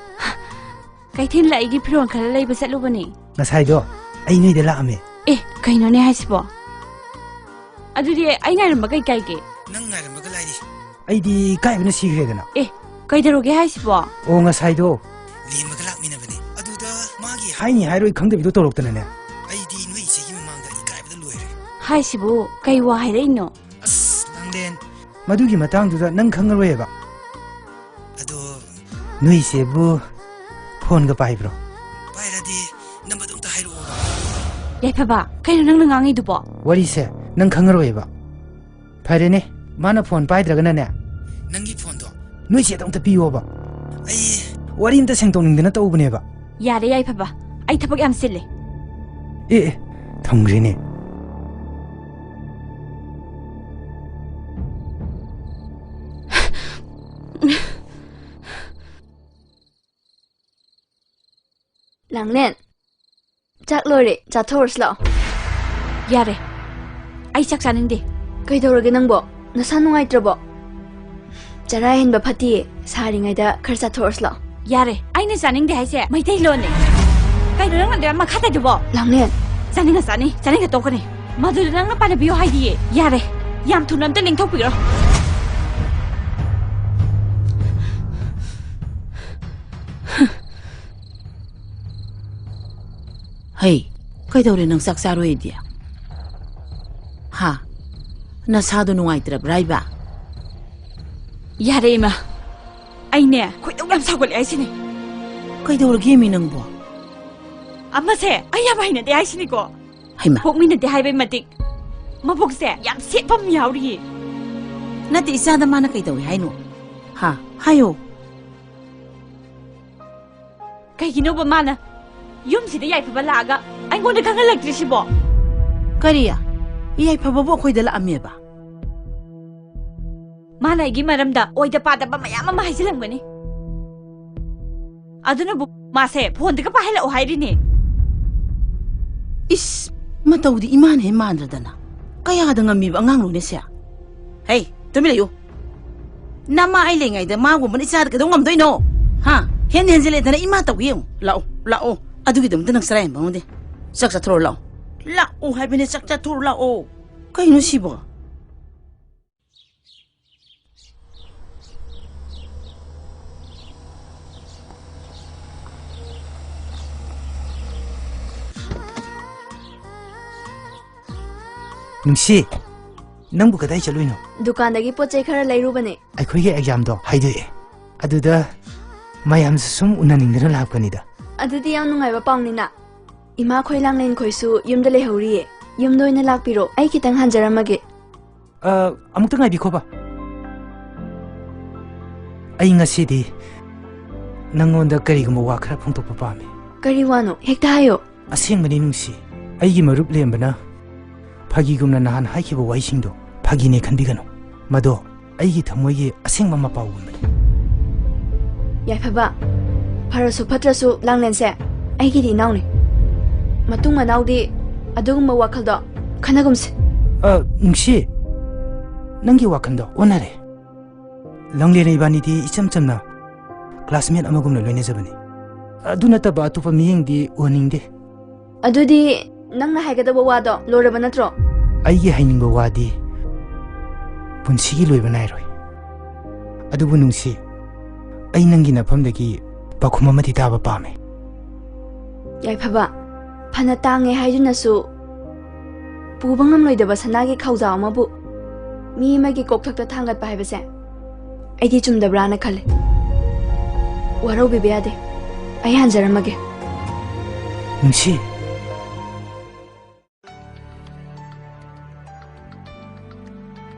ꯀꯩꯊꯦꯜꯗ ꯑꯩꯒꯤ ꯐꯤꯔꯣꯜ ꯈꯔ ꯂꯩꯕ ꯆꯠꯂꯨꯕꯅꯦ꯫ ꯉꯁꯥꯏꯗꯣ ꯑꯩ ꯅꯣꯏꯗ ꯂꯥꯛꯑꯝꯃꯦ꯫ ꯑꯦ, ꯀꯩꯅꯣꯅꯦ ꯍꯥꯏꯁꯤꯕꯣ? ꯑꯗꯨꯗꯤ ꯑꯩ ꯉꯥꯏꯔꯝꯕ ꯀꯩ ꯀꯥꯏꯒꯦ? ꯅꯪ ꯉꯥꯏꯔꯝꯕꯒ ꯂꯥꯏꯔꯤ꯫ ꯑꯩꯗꯤ ꯏꯀꯥꯏꯕꯅ ꯁꯤꯈ꯭ꯔꯦꯗꯅ꯫ ꯑꯦ, ꯀꯩꯗꯧꯔꯒꯦ ꯍꯥꯏꯁꯤꯕꯣ? ꯑꯣ, ꯉꯁꯥꯏꯗꯣ ꯂꯦꯝꯕꯒ ꯂꯥꯛꯃꯤꯟꯅꯕꯅꯦ꯫ ꯑꯗꯨꯗ ꯃꯥꯒꯤ ꯍꯥꯏꯅꯤ ꯍꯥꯏꯔꯣꯏ ꯈꯪꯗꯕꯤꯗꯣ ꯇꯧꯔꯛꯇꯅꯅꯦ꯫ ꯑꯩꯗꯤ ꯅꯣꯏ ꯏꯆꯦꯒꯤ ꯃꯃꯥꯡꯗ ꯏꯀꯥꯏꯕꯗ ꯂꯣꯏꯔꯦ꯫ ꯍꯥꯏꯁꯤꯕꯨ ꯀꯩ ꯋꯥ ꯍꯥꯏꯔꯛꯏꯅꯣ? ꯑꯁ, ꯂꯥꯡꯂꯦꯟ꯫ ꯃꯗꯨꯒꯤ ꯃꯇꯥꯡꯗꯨꯗ ꯅꯪ ꯈꯪꯉꯔꯣꯏꯕ꯫ ꯑꯗꯣ ꯅꯣꯏ ꯏꯆꯦꯕꯨ ꯐꯣꯟꯒ ꯄꯥꯏꯕ꯭ꯔꯣ? ꯄꯥꯏꯔꯗꯤ ꯅꯝꯕꯔꯗꯣ ꯑꯝꯇ ꯍꯥꯏꯔꯛꯑꯣ꯫ ꯌꯥꯏꯐꯕ, ꯀꯩꯅꯣ ꯅꯪꯅ ꯉꯥꯡꯉꯤꯗꯨꯕꯣ? ꯋꯥꯔꯤꯁꯦ ꯅꯪ ꯈꯪꯉꯔꯣꯏꯕ꯫ ꯐꯔꯦꯅꯦ, ꯃꯥꯅ ꯐꯣꯟ ꯄꯥꯏꯗ꯭ꯔꯒꯅꯅꯦ, ꯅꯪꯒꯤ ꯐꯣꯟꯗꯣ ꯅꯣꯏ ꯆꯦꯗ ꯑꯝꯇ ꯄꯤꯌꯣꯕ꯫ ꯑꯩ ꯋꯥꯔꯤ ꯑꯝꯇ ꯁꯦꯡꯗꯣꯛꯅꯤꯡꯗꯅ ꯇꯧꯕꯅꯦꯕ꯫ ꯌꯥꯔꯦ ꯌꯥꯏꯐꯕ, ꯑꯩ ꯊꯕꯛ ꯌꯥꯝ ꯆꯤꯜꯂꯦ꯫ ꯑꯦ, ꯑꯦ, ꯊꯝꯈ꯭ꯔꯦꯅꯦ꯫ ꯂꯥꯡꯂꯦꯟ, ꯆꯥꯛ ꯂꯣꯏꯔꯦ, ꯆꯥꯊꯣꯛꯎꯔꯁꯤ ꯂꯥꯛꯑꯣ꯫ ꯌꯥꯔꯦ, ꯑꯩ ꯆꯥꯛ ꯆꯥꯅꯤꯡꯗꯦ꯫ ꯀꯩꯗꯧꯔꯒꯦ ꯅꯪꯕꯣ? ꯅꯁꯥ ꯅꯨꯡꯉꯥꯏꯇ꯭ꯔꯕꯣ? ꯆꯔꯥ ꯍꯦꯟꯕ ꯐꯠꯇꯤꯌꯦ, ꯁꯥꯔꯤꯉꯩꯗ ꯈꯔ ꯆꯥꯊꯣꯛꯎꯔꯁꯤ ꯂꯥꯛꯑꯣ꯫ ꯌꯥꯔꯦ, ꯑꯩꯅ ꯆꯥꯅꯤꯡꯗꯦ ꯍꯥꯏꯁꯦ ꯃꯩꯇꯩꯂꯣꯟꯅꯦ꯫ ꯀꯩꯅꯣ ꯅꯪꯅ ꯑꯗꯨ ꯌꯥꯝ ꯃꯈꯥ ꯇꯥꯏꯗꯨꯕꯣ? ꯂꯥꯡꯂꯦꯟ꯫ ꯆꯥꯅꯤꯡꯉ ꯆꯥꯅꯤ, ꯆꯥꯅꯤꯡꯉ ꯇꯣꯛꯀꯅꯤ꯫ ꯃꯗꯨꯗ ꯅꯪꯅ ꯄꯥꯟꯅꯕꯤꯌꯣ ꯍꯥꯏꯗꯤꯌꯦ꯫ ꯌꯥꯔꯦ, ꯌꯥꯝ ꯊꯨꯅ ꯑꯝꯇ ꯂꯦꯡꯊꯣꯛꯄꯤꯔꯣ꯫ ꯍꯩ, ꯀꯩꯗꯧꯔꯦ ꯅꯪ ꯆꯥꯛ ꯆꯥꯔꯣꯏꯗꯤ? ꯍꯥ? ꯅꯁꯥꯗꯣ ꯅꯨꯡꯉꯥꯏꯇ꯭ꯔꯕ꯭ꯔꯥ ꯏꯕ? ꯌꯥꯔꯦ ꯏꯃꯥ, ꯑꯩꯅꯦ ꯈꯣꯏꯗꯧ ꯌꯥꯝ ꯁꯥꯎꯒꯠꯂꯦ ꯍꯥꯏꯁꯤꯅꯦ꯫ ꯀꯩꯗꯧꯔꯒꯦ ꯃꯤ ꯅꯪꯕꯣ? ꯑꯃꯁꯦ ꯑꯩ ꯌꯥꯝ ꯍꯩꯅꯗꯦ ꯍꯥꯏꯁꯤꯅꯤꯀꯣ꯫ ꯍꯩꯃꯥ꯫ ꯄꯣꯛꯃꯤꯟꯅꯗꯦ ꯍꯥꯏꯕꯩ ꯃꯇꯤꯛ ꯃꯕꯨꯛꯁꯦ ꯌꯥꯝ ꯁꯦꯠꯄ ꯑꯃ ꯌꯥꯎꯔꯤꯌꯦ꯫ ꯅꯠꯇꯦ, ꯏꯆꯥꯗ ꯃꯥꯅ ꯀꯩꯗꯧꯏ ꯍꯥꯏꯅꯣ? ꯍꯥ? ꯍꯥꯏꯌꯣ꯫ ꯀꯩꯒꯤꯅꯣꯕ ꯃꯥꯅ ꯌꯨꯝꯁꯤꯗ ꯌꯥꯏꯐꯕ ꯂꯥꯛꯑꯒ ꯑꯩꯉꯣꯟꯗ ꯈꯪꯍꯜꯂꯛꯇ꯭ꯔꯤꯁꯤꯕꯣ? ꯀꯔꯤ? ꯌꯥꯏꯐꯕꯕꯨ ꯑꯩꯈꯣꯏꯗ ꯂꯥꯛꯑꯝꯃꯦꯕ? ꯃꯥꯅ ꯑꯩꯒꯤ ꯃꯔꯝꯗ ꯑꯣꯏꯗ ꯄꯥꯗꯕ ꯃꯌꯥꯝ ꯑꯃ ꯍꯥꯏꯖꯤꯜꯂꯝꯒꯅꯤ꯫ ꯑꯗꯨꯅꯕꯨ ꯃꯥꯁꯦ ꯐꯣꯟꯗꯒ ꯄꯥꯏꯍꯜꯂꯛꯑꯣ ꯍꯥꯏꯔꯤꯅꯦ꯫ ꯏꯁ, ꯃꯇꯧꯗꯤ ꯏꯃꯥꯅ ꯍꯦꯛ ꯃꯥꯟꯗ꯭ꯔꯗꯅ꯫ ꯀꯌꯥꯗ ꯉꯝꯃꯤꯕ ꯑꯉꯥꯡꯅꯣꯅꯦ ꯁꯦ? ꯍꯩ, ꯇꯨꯃꯤꯟ ꯂꯩꯌꯨ꯫ ꯅꯃꯥ ꯑꯩ ꯂꯩꯉꯩꯗ ꯃꯥꯒꯨꯝꯕꯅ ꯏꯆꯥꯗ ꯀꯩꯗꯧ ꯉꯝꯗꯣꯏꯅꯣ? ꯍꯥ? ꯍꯦꯟ ꯍꯦꯟꯖꯤꯜꯂꯦꯗꯅ ꯏꯃꯥ ꯇꯧꯒꯦ ꯌꯦꯡꯉꯨ꯫ ꯂꯥꯛꯑꯣ, ꯂꯥꯛꯑꯣ꯫ ꯑꯗꯨꯒꯤꯗꯃꯛꯇ ꯅꯪ ꯆꯔꯥ ꯍꯦꯟꯕ ꯉꯝꯗꯦ꯫ ꯆꯥꯛ ꯆꯥꯊꯣꯔꯛꯑꯣ ꯂꯥꯛꯑꯣ꯫ ꯂꯥꯛꯑꯣ ꯍꯥꯏꯕꯅꯦ, ꯆꯥꯛ ꯆꯥꯊꯣꯔꯛꯑꯣ ꯂꯥꯛꯑꯣ꯫ ꯀꯩꯅꯣ ꯁꯤꯕꯣ? ꯅꯨꯡꯁꯤ, ꯅꯪꯕꯨ ꯀꯗꯥꯏ ꯆꯠꯂꯨꯏꯅꯣ? ꯗꯨꯀꯥꯟꯗꯒꯤ ꯄꯣꯠ ꯆꯩ ꯈꯔ ꯂꯩꯔꯨꯕꯅꯦ꯫ ꯑꯩꯈꯣꯏꯒꯤ ꯑꯦꯛꯖꯥꯝꯗꯣ ꯍꯥꯏꯗꯣꯛꯑꯦ꯫ ꯑꯗꯨꯗ ꯃꯌꯥꯝꯁꯨ ꯁꯨꯝ ꯎꯅꯅꯤꯡꯗꯅ ꯂꯥꯛꯄꯅꯤꯗ꯫ ꯑꯗꯨꯗꯤ ꯌꯥꯝ ꯅꯨꯡꯉꯥꯏꯕ ꯄꯥꯎꯅꯤꯅ꯫ ꯏꯃꯥꯈꯣꯏ ꯂꯥꯡꯂꯦꯟꯈꯣꯏꯁꯨ ꯌꯨꯝꯗ ꯂꯩꯍꯧꯔꯤꯌꯦ꯫ ꯌꯨꯝꯗ ꯑꯣꯏꯅ ꯂꯥꯛꯄꯤꯔꯣ, ꯑꯩ ꯈꯤꯇꯪ ꯍꯟꯖꯔꯝꯃꯒꯦ꯫ ꯑ, ꯑꯃꯨꯛꯇ ꯉꯥꯏꯕꯤꯈꯣꯕ꯫ ꯑꯩ ꯉꯁꯤꯗꯤ ꯅꯪꯉꯣꯟꯗ ꯀꯔꯤꯒꯨꯝꯕ ꯋꯥ ꯈꯔ ꯐꯣꯡꯗꯣꯛꯄ ꯄꯥꯝꯃꯤ꯫ ꯀꯔꯤ ꯋꯥꯅꯣ? ꯍꯦꯛꯇ ꯍꯥꯏꯌꯣ꯫ ꯑꯁꯦꯡꯕꯅꯤ ꯅꯨꯡꯁꯤ, ꯑꯩꯒꯤ ꯃꯔꯨꯞ ꯂꯦꯝꯕꯅ ꯐꯥꯒꯤꯒꯨꯝꯅ ꯅꯍꯥꯟ ꯍꯥꯏꯈꯤꯕ ꯋꯥꯍꯩꯁꯤꯡꯗꯣ ꯐꯥꯒꯤꯅꯦ ꯈꯟꯕꯤꯒꯅꯨ꯫ ꯃꯗꯣ ꯑꯩꯒꯤ ꯊꯃꯣꯏꯒꯤ ꯑꯁꯦꯡꯕ ꯃꯄꯥꯎꯒꯨꯝꯕꯅꯤ꯫ ꯌꯥꯏꯐꯕ, ꯐꯔꯁꯨ ꯐꯠꯇ꯭ꯔꯁꯨ ꯂꯥꯡꯂꯦꯟꯁꯦ ꯑꯩꯒꯤꯗꯤ ꯏꯅꯥꯎꯅꯤ꯫ ꯃꯇꯨꯡ ꯃꯅꯥꯎꯗꯤ ꯑꯗꯨꯒꯨꯝꯕ ꯋꯥꯈꯜꯗꯣ ꯈꯟꯅꯒꯨꯝꯁꯦ꯫ ꯑ, ꯅꯨꯡꯁꯤ, ꯅꯪꯒꯤ ꯋꯥꯈꯜꯗꯣ ꯑꯣꯟꯅꯔꯦ꯫ ꯂꯥꯡꯂꯦꯟ ꯏꯕꯥꯅꯤꯗꯤ ꯏꯆꯝ ꯆꯝꯅ classmate ꯑꯃꯒꯨꯝꯅ ꯂꯣꯏꯅꯖꯕꯅꯤ꯫ ꯑꯗꯨ ꯅꯠꯇꯕ ꯑꯇꯣꯞꯄ ꯃꯤꯠꯌꯦꯡꯗꯤ ꯎꯍꯟꯅꯤꯡꯗꯦ꯫ ꯑꯗꯨꯗꯤ ꯅꯪꯅ ꯍꯥꯏꯒꯗꯕ ꯋꯥꯗꯣ ꯂꯣꯏꯔꯕ ꯅꯠꯇ꯭ꯔꯣ? ꯑꯩꯒꯤ ꯍꯥꯏꯅꯤꯡꯕ ꯋꯥꯗꯤ ꯄꯨꯟꯁꯤꯒꯤ ꯂꯣꯏꯕ ꯅꯥꯏꯔꯣꯏ꯫ ꯑꯗꯨꯕꯨ ꯅꯨꯡꯁꯤ, ꯑꯩ ꯅꯪꯒꯤ ꯅꯐꯝꯗꯒꯤ ꯄꯥꯎꯈꯨꯝ ꯑꯃꯗꯤ ꯇꯥꯕ ꯄꯥꯝꯃꯦ꯫ ꯌꯥꯏꯐꯕ, ꯐꯅ ꯇꯥꯡꯉꯦ ꯍꯥꯏꯗꯨꯅꯁꯨ ꯄꯨꯕ ꯉꯝꯂꯣꯏꯗꯕ ꯁꯅꯥꯒꯤ ꯈꯧꯖꯥꯎ ꯑꯃꯕꯨ ꯃꯤ ꯑꯃꯒꯤ ꯀꯣꯛꯊꯛꯇ ꯊꯥꯡꯒꯠꯄ ꯍꯥꯏꯕꯁꯦ ꯑꯩꯗꯤ ꯆꯨꯝꯗꯕ꯭ꯔꯥꯅ ꯈꯜꯂꯦ꯫ ꯋꯥꯔꯧꯕꯤꯕ ꯌꯥꯗꯦ꯫ ꯑꯩ ꯍꯟꯖꯔꯝꯃꯒꯦ꯫ ꯅꯨꯡꯁꯤ꯫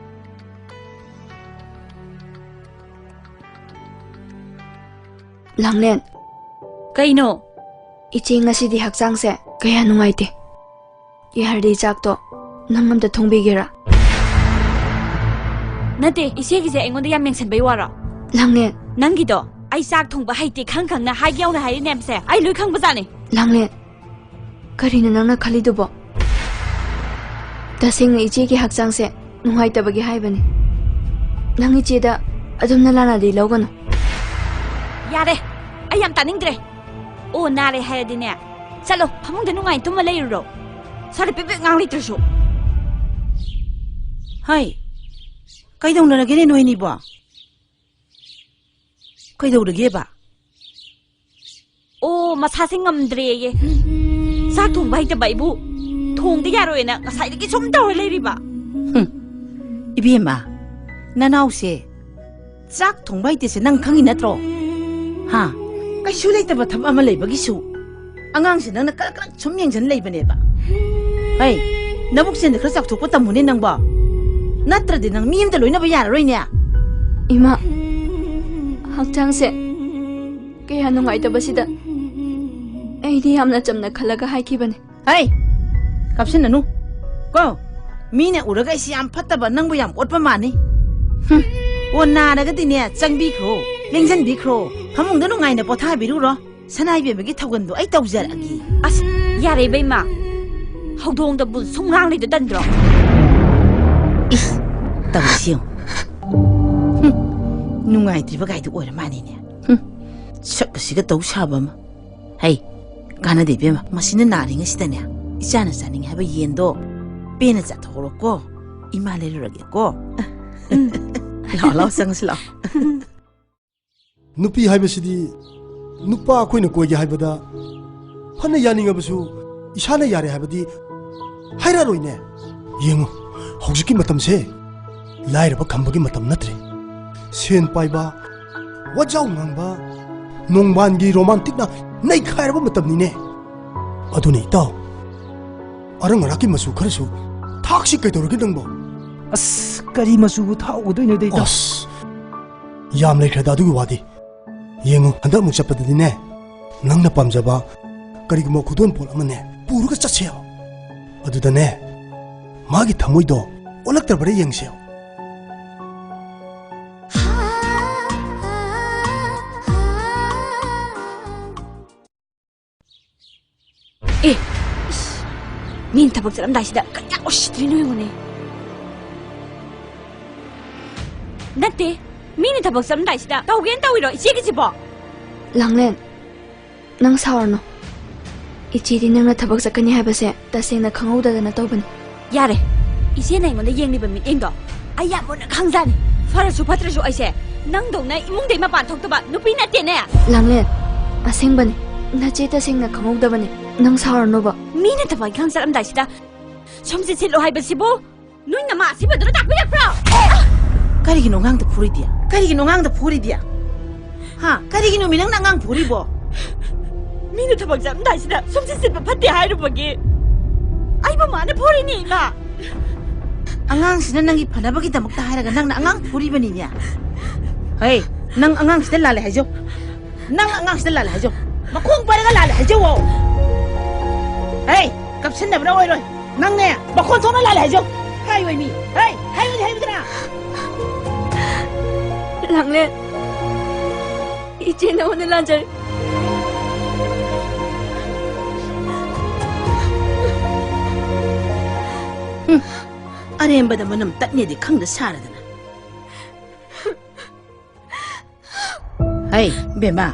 ꯂꯥꯡꯂꯦꯟ꯫ ꯀꯩꯅꯣ? ꯏꯆꯦ, ꯉꯁꯤꯗꯤ ꯍꯛꯆꯥꯡꯁꯦ ꯀꯌꯥ ꯅꯨꯡꯉꯥꯏꯇꯦ꯫ ꯌꯥꯔꯗꯤ ꯆꯥꯛꯇꯣ ꯅꯪ ꯑꯝꯇ ꯊꯣꯡꯕꯤꯒꯦꯔꯥ? ꯅꯠꯇꯦ, ꯏꯆꯦꯒꯤꯁꯦ ꯑꯩꯉꯣꯟꯗ ꯌꯥꯝ ꯃꯦꯟꯁꯤꯟꯕꯩ ꯋꯥꯔꯣ? ꯂꯥꯡꯂꯦꯟ꯫ ꯅꯪꯒꯤꯗꯣ ꯑꯩ ꯆꯥꯛ ꯊꯣꯡꯕ ꯍꯩꯇꯦ ꯈꯪ ꯈꯪꯅ ꯍꯥꯏꯒꯦ ꯌꯥꯎꯅ ꯍꯥꯏꯔꯤ ꯃꯌꯥꯝꯁꯦ ꯑꯩ ꯂꯣꯏ ꯈꯪꯕꯖꯥꯠꯅꯤ꯫ ꯂꯥꯡꯂꯦꯟ, ꯀꯔꯤꯅꯣ ꯅꯪꯅ ꯈꯜꯂꯤꯗꯨꯕꯣ? ꯇꯁꯦꯡꯅ ꯏꯆꯦꯒꯤ ꯍꯛꯆꯥꯡꯁꯦ ꯅꯨꯡꯉꯥꯏꯇꯕꯒꯤ ꯍꯥꯏꯕꯅꯤ꯫ ꯅꯪ ꯏꯆꯦꯗ ꯑꯗꯨꯝꯅ ꯂꯥꯟꯅꯗꯤ ꯂꯧꯒꯅꯨ꯫ ꯌꯥꯔꯦ, ꯑꯩ ꯌꯥꯝ ꯇꯥꯅꯤꯡꯗ꯭ꯔꯦ꯫ ꯑꯣ, ꯅꯥꯔꯦ ꯍꯥꯏꯔꯗꯤꯅꯦ, ꯆꯠꯂꯣ, ꯐꯃꯨꯡꯗ ꯅꯨꯡꯉꯥꯏꯅ ꯇꯨꯝꯃ ꯂꯩꯔꯨꯔꯣ꯫ ꯁ꯭ꯋꯥꯏꯗ ꯄꯤꯛ ꯄꯤꯛ ꯉꯥꯡ ꯂꯩꯇ꯭ꯔꯁꯨ꯫ ꯍꯩ, ꯀꯩꯗꯧꯅꯔꯒꯦꯅꯦ ꯅꯣꯏꯅꯤꯕꯣ? ꯀꯩꯗꯧꯔꯒꯦꯕ? ꯑꯣ, ꯃꯁꯥꯁꯦ ꯉꯝꯗ꯭ꯔꯦꯌꯦ꯫ ꯆꯥꯛ ꯊꯣꯡꯕ ꯍꯩꯇꯕ ꯑꯩꯕꯨ꯫ ꯊꯣꯡꯗ ꯌꯥꯔꯣꯏꯅ ꯉꯁꯥꯏꯗꯒꯤ ꯁꯨꯝ ꯇꯧꯔ ꯂꯩꯔꯤꯕ꯫ ꯍꯨꯝ, ꯏꯕꯦꯝꯃ, ꯅꯅꯥꯎꯁꯦ ꯆꯥꯛ ꯊꯣꯡꯕ ꯍꯩꯇꯦꯁꯦ ꯅꯪ ꯈꯪꯉꯤ ꯅꯠꯇ꯭ꯔꯣ? ꯍꯥ? ꯀꯩꯁꯨ ꯂꯩꯇꯕ ꯊꯕꯛ ꯑꯃ ꯂꯩꯕꯒꯤꯁꯨ ꯑꯉꯥꯡꯁꯦ ꯅꯪꯅ ꯀꯔꯛ ꯀꯔꯛ ꯁꯨꯝ ꯌꯦꯡꯁꯤꯟ ꯂꯩꯕꯅꯦꯕ꯫ ꯍꯩ, ꯅꯕꯨꯛ ꯆꯦꯟꯗ ꯈꯔ ꯆꯥꯎꯊꯣꯛꯄ ꯇꯝꯃꯨꯅꯦ ꯅꯪꯕꯣ꯫ ꯅꯠꯇ꯭ꯔꯗꯤ ꯅꯪ ꯃꯤ ꯑꯝꯇ ꯂꯣꯏꯅꯕ ꯌꯥꯔꯔꯣꯏꯅꯦ꯫ ꯏꯃꯥ, ꯍꯛꯆꯥꯡꯁꯦ ꯀꯌꯥ ꯅꯨꯡꯉꯥꯏꯇꯕꯁꯤꯗ ꯑꯩꯗꯤ ꯌꯥꯝꯅ ꯆꯝꯅ ꯈꯜꯂꯒ ꯍꯥꯏꯈꯤꯕꯅꯦ꯫ ꯍꯩ! ꯀꯥꯞꯁꯤꯟꯅꯅꯨ꯫ ꯀꯣ, ꯃꯤꯅ ꯎꯔꯒ ꯑꯩꯁꯤ ꯌꯥꯝ ꯐꯠꯇꯕ, ꯅꯪꯕꯨ ꯌꯥꯝ ꯑꯣꯠꯄ ꯃꯥꯟꯅꯤ꯫ ꯍꯨꯝ, ꯑꯣ, ꯅꯥꯔꯒꯗꯤꯅꯦ, ꯆꯪꯕꯤꯈ꯭ꯔꯣ, ꯂꯦꯡꯁꯤꯟꯕꯤꯈ꯭ꯔꯣ, ꯐꯃꯨꯡꯗ ꯅꯨꯡꯉꯥꯏꯅ ꯄꯣꯊꯥꯕꯤꯔꯨꯔꯣ꯫ ꯁꯅꯥ ꯏꯕꯦꯝꯃꯒꯤ ꯊꯧꯒꯜꯗꯣ ꯑꯩ ꯇꯧꯖꯔꯛꯑꯒꯦ꯫ ꯑꯁ, ꯌꯥꯔꯦ ꯏꯕꯦꯝꯃ, ꯍꯧꯗꯣꯡꯗ ꯕꯨ ꯁꯨꯝ ꯉꯥꯡꯂꯤꯗꯣ ꯇꯟꯗ꯭ꯔꯣ? ꯏꯁ, ꯇꯧꯔꯤꯁꯤ ꯌꯦꯡꯉꯨ꯫ ꯍꯨꯝ, ꯅꯨꯡꯉꯥꯏꯇ꯭ꯔꯤꯕ ꯒꯥꯏꯗꯨ ꯑꯣꯏꯔ ꯃꯥꯅꯤꯅꯦ꯫ ꯍꯨꯝ, ꯁꯛ ꯑꯁꯤꯒ ꯇꯧ ꯁꯥꯕ ꯑꯃ꯫ ꯍꯩ, ꯀꯥꯟꯅꯗꯦ ꯏꯕꯦꯝꯃ, ꯃꯁꯤꯅ ꯅꯥꯔꯤꯉꯩꯁꯤꯗꯅꯦ, ꯏꯆꯥꯅ ꯆꯥꯅꯤꯡꯉꯦ ꯍꯥꯏꯕ ꯌꯦꯟꯗꯣ ꯄꯦꯟꯅ ꯆꯥꯊꯣꯛꯍꯧꯔꯣꯀꯣ꯫ ꯏꯃꯥ ꯂꯩꯔꯨꯔꯒꯦꯀꯣ꯫ ꯎꯝ꯫ ꯂꯥꯛꯑꯣ, ꯂꯥꯛꯑꯣ, ꯆꯪꯉꯁꯤ ꯂꯥꯛꯑꯣ꯫ ꯅꯨꯄꯤ ꯍꯥꯏꯕꯁꯤꯗꯤ ꯅꯨꯄꯥ ꯑꯩꯈꯣꯏꯅ ꯀꯣꯏꯒꯦ ꯍꯥꯏꯕꯗ ꯐꯅ ꯌꯥꯅꯤꯡꯉꯕꯁꯨ ꯏꯁꯥꯅ ꯌꯥꯔꯦ ꯍꯥꯏꯕꯗꯤ ꯍꯥꯏꯔꯛꯑꯔꯣꯏꯅꯦ꯫ ꯌꯦꯡꯉꯨ, ꯍꯧꯖꯤꯛꯀꯤ ꯃꯇꯝꯁꯦ ꯂꯥꯏꯔꯕ ꯈꯝꯕꯒꯤ ꯃꯇꯝ ꯅꯠꯇ꯭ꯔꯦ꯫ ꯁꯦꯟ ꯄꯥꯏꯕ, ꯋꯥꯖꯥꯎ ꯉꯥꯡꯕ, ꯅꯣꯡꯕꯥꯟꯒꯤ ꯔꯣꯃꯥꯟꯇꯤꯛꯅ ꯅꯩꯈꯥꯏꯔꯕ ꯃꯇꯝꯅꯤꯅꯦ꯫ ꯑꯗꯨꯅ ꯏꯇꯥꯎ, ꯑꯔꯪ ꯑꯔꯥꯛꯀꯤ ꯃꯆꯨ ꯈꯔꯁꯨ ꯊꯥꯛꯁꯤ ꯀꯩꯗꯧꯔꯒꯦ ꯅꯪꯕꯣ? ꯑꯁ, ꯀꯔꯤ ꯃꯆꯨꯕꯨ ꯊꯥꯛꯎꯒꯗꯣꯏꯅꯣꯗ ꯏꯇꯥꯎ? ꯑꯁ, ꯌꯥꯝ ꯂꯩꯈ꯭ꯔꯦꯗ ꯑꯗꯨꯒꯤ ꯋꯥꯗꯤ꯫ ꯌꯦꯡꯉꯨ, ꯍꯟꯗꯛ ꯑꯃꯨꯛ ꯆꯠꯄꯗꯗꯤꯅꯦ, ꯅꯪꯅ ꯄꯥꯝꯖꯕ ꯀꯔꯤꯒꯨꯝꯕ ꯈꯨꯗꯣꯜ ꯄꯣꯠ ꯑꯃꯅꯦ ꯄꯨꯔꯒ ꯆꯠꯁꯦ꯫ ꯑꯗꯨꯗꯅꯦ, ꯃꯥꯒꯤ ꯊꯃꯣꯏꯗꯣ ꯑꯣꯜꯂꯛꯇ꯭ꯔꯕ꯭ꯔꯥ ꯌꯦꯡꯁꯦ꯫ ꯑꯦ, ꯏꯁ, ꯃꯤꯅ ꯊꯕꯛ ꯆꯠꯂꯝꯗꯥꯏꯁꯤꯗ ꯀꯌꯥ ꯎꯁꯤꯠꯇ꯭ꯔꯤꯅꯣ ꯌꯦꯡꯉꯨꯅꯦ꯫ ꯅꯠꯇꯦ, ꯃꯤꯅ ꯊꯕꯛ ꯆꯠꯂꯝꯗꯥꯏꯁꯤꯗ ꯇꯧꯒꯦꯅ ꯇꯧꯔꯤꯔꯣ ꯏꯆꯦꯒꯤꯁꯤꯕꯣ? ꯂꯥꯡꯂꯦꯟ, ꯅꯪ ꯁꯥꯎꯔꯅꯨ꯫ ꯏꯆꯦꯗꯤ ꯅꯪꯅ ꯊꯕꯛ ꯆꯠꯀꯅꯤ ꯍꯥꯏꯕꯁꯦ ꯇꯁꯦꯡꯅ ꯈꯪꯍꯧꯗꯗꯅ ꯇꯧꯕꯅꯤ꯫ ꯌꯥꯔꯦ, ꯏꯆꯦꯅ ꯑꯩꯉꯣꯟꯗ ꯌꯦꯡꯂꯤꯕ ꯃꯤꯠꯌꯦꯡꯗꯣ ꯑꯩ ꯌꯥꯝ ꯃꯨꯟꯅ ꯈꯪꯖꯥꯅꯤ꯫ ꯐꯔꯁꯨ ꯐꯠꯇ꯭ꯔꯁꯨ ꯑꯩꯁꯦ ꯅꯪꯗꯧꯅ ꯏꯃꯨꯡꯗꯩ ꯃꯄꯥꯟ ꯊꯣꯛꯇꯕ ꯅꯨꯄꯤ ꯅꯠꯇꯦꯅꯦ꯫ ꯂꯥꯡꯂꯦꯟ, ꯑꯁꯦꯡꯕꯅꯤ, ꯅꯆꯦ ꯇꯁꯦꯡꯅ ꯈꯪꯍꯧꯗꯕꯅꯤ꯫ ꯅꯪ ꯁꯥꯎꯔꯅꯣꯕ꯫ ꯃꯤꯅ ꯊꯕꯛ ꯏꯪꯈꯥꯡ ꯆꯠꯂꯝꯗꯥꯏꯁꯤꯗ ꯁꯨꯝ ꯆꯦꯠꯁꯤꯜꯂꯣ ꯍꯥꯏꯕꯁꯤꯕꯨ ꯅꯣꯏ ꯅꯃꯥ ꯑꯁꯤꯕꯗꯨꯅ ꯇꯥꯛꯄꯤꯔꯛꯄ꯭ꯔꯣ? ꯀꯔꯤꯒꯤꯅꯣ ꯑꯉꯥꯡꯗ ꯐꯨꯔꯤꯗꯤ? ꯀꯔꯤꯒꯤꯅꯣ ꯑꯉꯥꯡꯗ ꯐꯨꯔꯤꯗꯤ? ꯍꯥ? ꯀꯔꯤꯒꯤꯅꯣ ꯃꯤ ꯅꯪꯅ ꯑꯉꯥꯡ ꯐꯨꯔꯤꯕꯣ? ꯃꯤꯅ ꯊꯕꯛ ꯆꯠꯂꯝꯗꯥꯏꯁꯤꯗ ꯁꯨꯝ ꯆꯦꯠꯁꯤꯟꯕ ꯐꯠꯇꯦ ꯍꯥꯏꯔꯨꯕꯒꯤ ꯑꯩꯕꯨ ꯃꯥꯅ ꯐꯨꯔꯤꯅꯤ, ꯏꯃꯥ꯫ ꯑꯉꯥꯡꯁꯤꯅ ꯅꯪꯒꯤ ꯐꯅꯕꯒꯤꯗꯃꯛꯇ ꯍꯥꯏꯔꯒ ꯅꯪꯅ ꯑꯉꯥꯡ ꯐꯨꯔꯤꯕꯅꯤꯅꯦ꯫ ꯍꯩ, ꯅꯪ ꯑꯉꯥꯡꯁꯤꯗ ꯂꯥꯜꯂꯦ ꯍꯥꯏꯖꯧ꯫ ꯅꯪ ꯑꯉꯥꯡꯁꯤꯗ ꯂꯥꯜꯂꯦ ꯍꯥꯏꯖꯧ꯫ ꯃꯈꯣꯡ ꯄꯥꯏꯔꯒ ꯂꯥꯜꯂꯦ ꯍꯥꯏꯖꯧꯋꯣ꯫ ꯍꯩ, ꯀꯞꯁꯤꯟꯅꯕꯅ ꯑꯣꯏꯔꯣꯏ꯫ ꯅꯪꯅꯦ, ꯃꯈꯣꯟ ꯊꯣꯛꯅ ꯂꯥꯜꯂꯦ ꯍꯥꯏꯖꯧ꯫ ꯍꯥꯏꯌꯣꯏ ꯃꯤ꯫ ꯍꯩ, ꯍꯥꯏꯌꯣꯏ ꯍꯥꯏꯌꯨꯗꯅ꯫ ꯂꯥꯡꯂꯦꯟ, ꯏꯆꯦ ꯅꯉꯣꯟꯗ ꯂꯥꯟꯖꯔꯦ꯫ ꯍꯨꯝ, ꯑꯔꯦꯝꯕꯗ ꯃꯅꯝ ꯇꯠꯅꯦꯗꯤ ꯈꯪꯗ ꯁꯥꯔꯗꯅ꯫ ꯍꯩ, ꯕꯦꯝꯃ꯫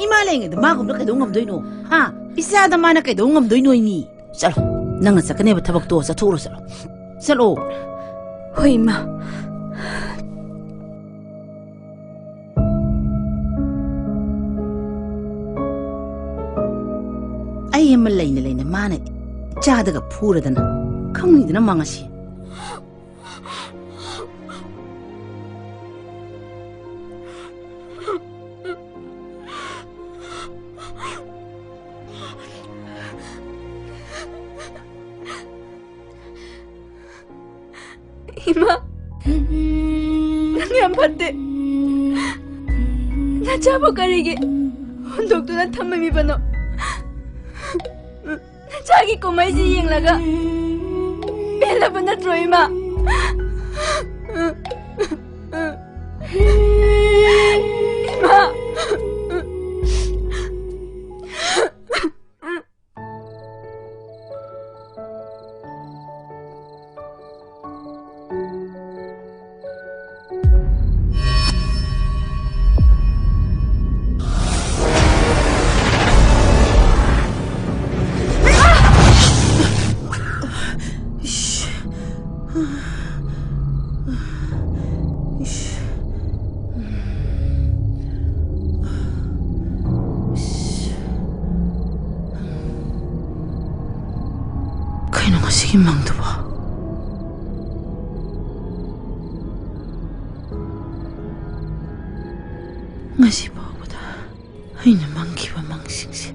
ꯏꯃꯥ ꯂꯩꯉꯩꯗ ꯃꯥꯒꯨꯝꯅ ꯀꯩꯗꯧ ꯉꯝꯗꯣꯏꯅꯣ? ꯍꯥ? ꯏꯆꯥꯗ ꯃꯥꯅ ꯀꯩꯗꯧ ꯉꯝꯗꯣꯏꯅꯣ ꯏꯃꯤ? ꯆꯠꯂꯣ꯫ ꯅꯪꯅ ꯆꯠꯀꯅꯦꯕ ꯊꯕꯛꯇꯣ ꯆꯠꯊꯣꯛꯎꯔꯣ, ꯆꯠꯂꯣ꯫ ꯆꯠꯂꯣ꯫ ꯍꯣꯏ, ꯏꯃꯥ꯫ ꯑꯩ ꯑꯃ ꯂꯩꯅ ꯂꯩꯅ ꯃꯥꯅ ꯏꯆꯥꯗꯒ ꯐꯨꯔꯗꯅ꯫ ꯈꯪꯅꯤꯗꯅ ꯃꯥ ꯉꯁꯤ꯫ ꯏꯃꯥ, ꯅꯪ ꯌꯥꯝ ꯐꯠꯇꯦ꯫ ꯅꯆꯥꯕꯨ ꯀꯔꯤꯒꯤ ꯍꯨꯟꯗꯣꯛꯇꯨꯅ ꯊꯝꯃꯝꯃꯤꯕꯅꯣ? ꯅꯆꯥꯒꯤ ꯀꯨꯝꯍꯩꯁꯤ ꯌꯦꯡꯂꯒ ꯄꯦꯜꯂꯕ ꯅꯠꯇ꯭ꯔꯣ, ꯏꯃꯥ? ꯏꯃꯥ! ꯃꯪꯗꯨꯕꯣ? ꯉꯁꯤ ꯐꯥꯎꯕꯗ ꯑꯩꯅ ꯃꯪꯈꯤꯕ ꯃꯪꯁꯤꯡꯁꯦ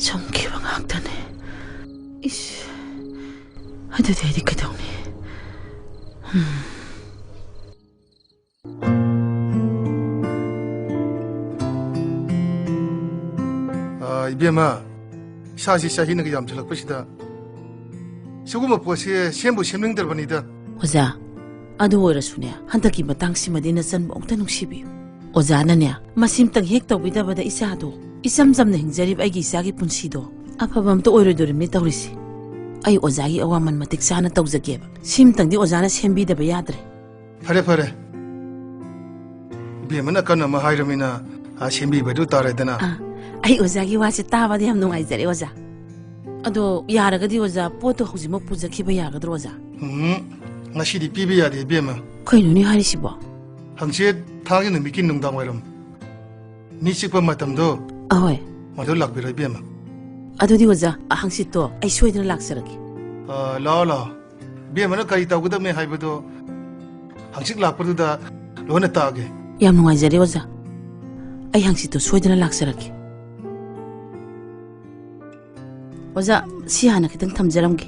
ꯆꯨꯝꯈꯤꯕ ꯉꯥꯛꯇꯅꯦ꯫ ꯏꯁ, ꯑꯗꯨꯗꯤ ꯑꯩꯗꯤ ꯀꯩꯗꯧꯅꯤ? ꯎꯝ꯫ ꯑꯥ, ꯏꯕꯦꯝꯃ, ꯏꯁꯥꯁꯤ ꯆꯍꯤꯅꯒ ꯌꯥꯝꯁꯤꯜꯂꯛꯄꯁꯤꯗ ꯁꯤꯒꯨꯝꯕ ꯄꯣꯠꯁꯦ ꯁꯦꯝꯕꯨ ꯁꯦꯝꯅꯤꯡꯗ꯭ꯔꯕꯅꯤꯗ꯫ ꯑꯣꯖꯥ, ꯑꯗꯨ ꯑꯣꯏꯔꯁꯨꯅꯦ, ꯍꯟꯗꯛꯀꯤ ꯃꯇꯥꯡꯁꯤꯃꯗꯤ ꯅꯆꯟꯕꯨ ꯑꯃꯨꯛꯇ ꯅꯨꯡꯁꯤꯕꯤꯌꯨ꯫ ꯑꯣꯖꯥꯅꯅꯦ, ꯃꯁꯤꯝꯇꯪ ꯍꯦꯛ ꯇꯧꯕꯤꯗꯕꯗ ꯏꯆꯥꯗꯣ ꯏꯆꯝ ꯆꯝꯅ ꯍꯤꯡꯖꯔꯤꯕ ꯑꯩꯒꯤ ꯏꯆꯥꯒꯤ ꯄꯨꯟꯁꯤꯗꯣ ꯑꯐꯕ ꯑꯝꯇ ꯑꯣꯏꯔꯣꯏꯗꯣꯔꯤꯕꯅꯤ ꯇꯧꯔꯤꯁꯦ꯫ ꯑꯩ ꯑꯣꯖꯥꯒꯤ ꯑꯋꯥꯃꯟ ꯃꯇꯤꯛ ꯆꯥꯅ ꯇꯧꯖꯒꯦꯕ꯫ ꯁꯤꯝꯇꯪꯗꯤ ꯑꯣꯖꯥꯅ ꯁꯦꯝꯕꯤꯗꯕ ꯌꯥꯗ꯭ꯔꯦ꯫ ꯐꯔꯦ, ꯐꯔꯦ꯫ ꯏꯕꯦꯝꯃꯅ ꯑꯀꯟꯕ ꯑꯃ ꯍꯥꯏꯔꯃꯤꯅ, ꯑꯥ, ꯁꯦꯝꯕꯤꯕꯗꯨ ꯇꯥꯔꯦꯗꯅ꯫ ꯑꯥ, ꯑꯩ ꯑꯣꯖꯥꯒꯤ ꯋꯥꯁꯦ ꯇꯥꯕꯗ ꯌꯥꯝ ꯅꯨꯡꯉꯥꯏꯖꯔꯦ, ꯑꯣꯖꯥ꯫ ꯑꯗꯣ ꯌꯥꯔꯒꯗꯤ, ꯑꯣꯖꯥ, ꯄꯣꯠꯇꯣ ꯍꯧꯖꯤꯛꯃꯛ ꯄꯨꯖꯈꯤꯕ ꯌꯥꯒꯗ꯭ꯔꯣ, ꯑꯣꯖꯥ? ꯎꯝ, ꯉꯁꯤꯗꯤ ꯄꯤꯕ ꯌꯥꯗꯦ, ꯏꯕꯦꯝꯃ꯫ ꯀꯩꯅꯣꯅꯦ ꯍꯥꯏꯔꯤꯁꯤꯕꯣ? ꯍꯪꯆꯤꯠ ꯊꯥꯡꯖ ꯅꯨꯃꯤꯠꯀꯤ ꯅꯨꯡꯗꯥꯡ ꯋꯥꯏꯔꯝ, ꯃꯤ ꯆꯤꯛꯄ ꯃꯇꯝꯗꯣ, ꯑꯍꯣꯏ꯫ ꯃꯗꯨ ꯂꯥꯛꯄꯤꯔꯣ, ꯏꯕꯦꯝꯃ꯫ ꯑꯗꯨꯗꯤ, ꯑꯣꯖꯥ, ꯍꯪꯆꯤꯠꯇꯣ ꯑꯩ ꯁꯣꯏꯗꯅ ꯂꯥꯛꯆꯔꯒꯦ꯫ ꯑ, ꯂꯥꯛꯑꯣ, ꯂꯥꯛꯑꯣ꯫ ꯏꯕꯦꯝꯃꯅ ꯀꯔꯤ ꯇꯧꯒꯗꯕꯅꯦ ꯍꯥꯏꯕꯗꯣ ꯍꯪꯆꯤꯠ ꯂꯥꯛꯄꯗꯨꯗ ꯂꯣꯏꯅ ꯇꯥꯛꯑꯒꯦ꯫ ꯌꯥꯝ ꯅꯨꯡꯉꯥꯏꯖꯔꯦ, ꯑꯣꯖꯥ꯫ ꯑꯩ ꯍꯪꯆꯤꯠꯇꯣ ꯁꯣꯏꯗꯅ ꯂꯥꯛꯆꯔꯒꯦ꯫ ꯑꯣꯖꯥ, ꯁꯤ ꯍꯥꯟꯅ ꯈꯤꯇꯪ ꯊꯝꯖꯔꯝꯒꯦ꯫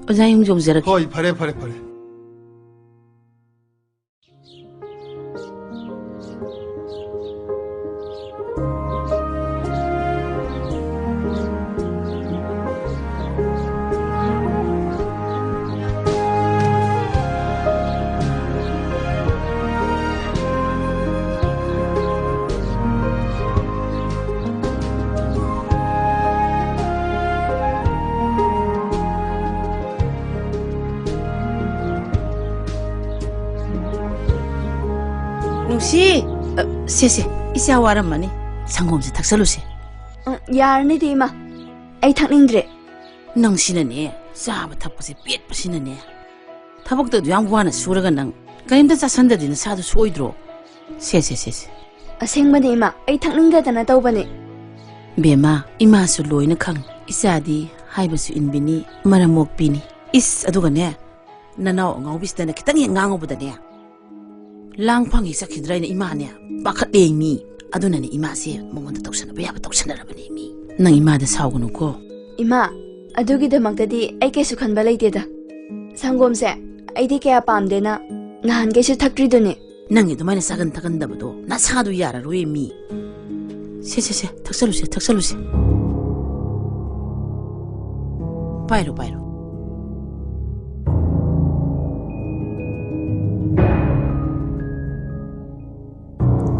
ꯑꯣꯖꯥ, ꯑꯩ ꯑꯃꯨꯛ ꯌꯧꯖꯔꯛꯀꯦ꯫ ꯍꯣꯏ, ꯐꯔꯦ, ꯐꯔꯦ, ꯐꯔꯦ꯫ ꯅꯨꯡꯁꯤ! ꯑ, ꯁꯦ, ꯁꯦ, ꯏꯆꯥ ꯋꯥꯔꯝꯃꯅꯤ꯫ ꯁꯪꯒꯣꯝꯁꯦ ꯊꯛꯆꯜꯂꯨꯁꯦ꯫ ꯎꯝ, ꯌꯥꯔꯅꯤꯗꯤ, ꯏꯃꯥ꯫ ꯑꯩ ꯊꯛꯅꯤꯡꯗ꯭ꯔꯦ꯫ ꯅꯪꯁꯤꯅꯅꯦ, ꯆꯥꯕ ꯊꯛꯄꯁꯦ ꯄꯦꯠꯄꯁꯤꯅꯅꯦ꯫ ꯊꯕꯛꯇ ꯑꯗꯨ ꯌꯥꯝ ꯋꯥꯅ ꯁꯨꯔꯒ ꯅꯪ ꯀꯔꯤꯝꯇ ꯆꯥꯁꯟꯗꯗꯤ ꯅꯁꯥꯗꯣ ꯁꯣꯏꯗ꯭ꯔꯣ? ꯁꯦ, ꯁꯦ, ꯁꯦ, ꯁꯦ꯫ ꯑꯁꯦꯡꯕꯅꯦ, ꯏꯃꯥ꯫ ꯑꯩ ꯊꯛꯅꯤꯡꯗꯗꯅ ꯇꯧꯕꯅꯦ꯫ ꯕꯦꯝꯃ, ꯏꯃꯥꯁꯨ ꯂꯣꯏꯅ ꯈꯪꯉꯤ꯫ ꯏꯆꯥꯗꯤ ꯍꯥꯏꯕꯁꯨ ꯏꯟꯕꯤꯅꯤ, ꯃꯔꯝ ꯃꯣꯛꯄꯤꯅꯤ꯫ ꯏꯁ, ꯑꯗꯨꯒꯅꯦ, ꯅꯅꯥꯎ ꯑꯉꯥꯎꯕꯤꯁꯤꯗꯅ ꯈꯤꯇꯪ ꯍꯦꯛ ꯉꯥꯡꯉꯨꯕꯗꯅꯦ, ꯂꯥꯡꯐꯥꯡꯒꯤ ꯆꯠꯈꯤꯗ꯭ꯔꯥ ꯍꯥꯏꯅ ꯏꯃꯥꯅꯦ ꯄꯥꯈꯠꯂꯦ ꯃꯤ꯫ ꯑꯗꯨꯅꯅꯦ ꯏꯃꯥꯁꯦ ꯃꯉꯣꯟꯗ ꯇꯧꯁꯟꯅꯕ ꯌꯥꯕ ꯇꯧꯁꯟꯅꯔꯕꯅꯦ ꯃꯤ꯫ ꯅꯪ ꯏꯃꯥꯗ ꯁꯥꯎꯒꯅꯨꯀꯣ꯫ ꯏꯃꯥ, ꯑꯗꯨꯒꯤꯗꯃꯛꯇꯗꯤ ꯑꯩ ꯀꯩꯁꯨ ꯈꯟꯕ ꯂꯩꯇꯦꯗ꯫ ꯁꯪꯒꯣꯝꯁꯦ ꯑꯩꯗꯤ ꯀꯌꯥ ꯄꯥꯝꯗꯦꯅ ꯅꯍꯥꯟꯈꯩꯁꯨ ꯊꯛꯇ꯭ꯔꯤꯗꯨꯅꯦ꯫ ꯅꯪꯒꯤ ꯑꯗꯨꯃꯥꯏꯅ ꯆꯥꯒꯟ ꯊꯛꯀꯟꯗꯕꯗꯣ ꯅꯁꯥꯗꯣ ꯌꯥꯔꯔꯣꯏ ꯃꯤ꯫ ꯁꯦ, ꯁꯦ, ꯁꯦ, ꯊꯛꯆꯜꯂꯨꯁꯦ, ꯊꯛꯆꯜꯂꯨꯁꯦ꯫ ꯄꯥꯏꯔꯣ, ꯄꯥꯏꯔꯣ꯫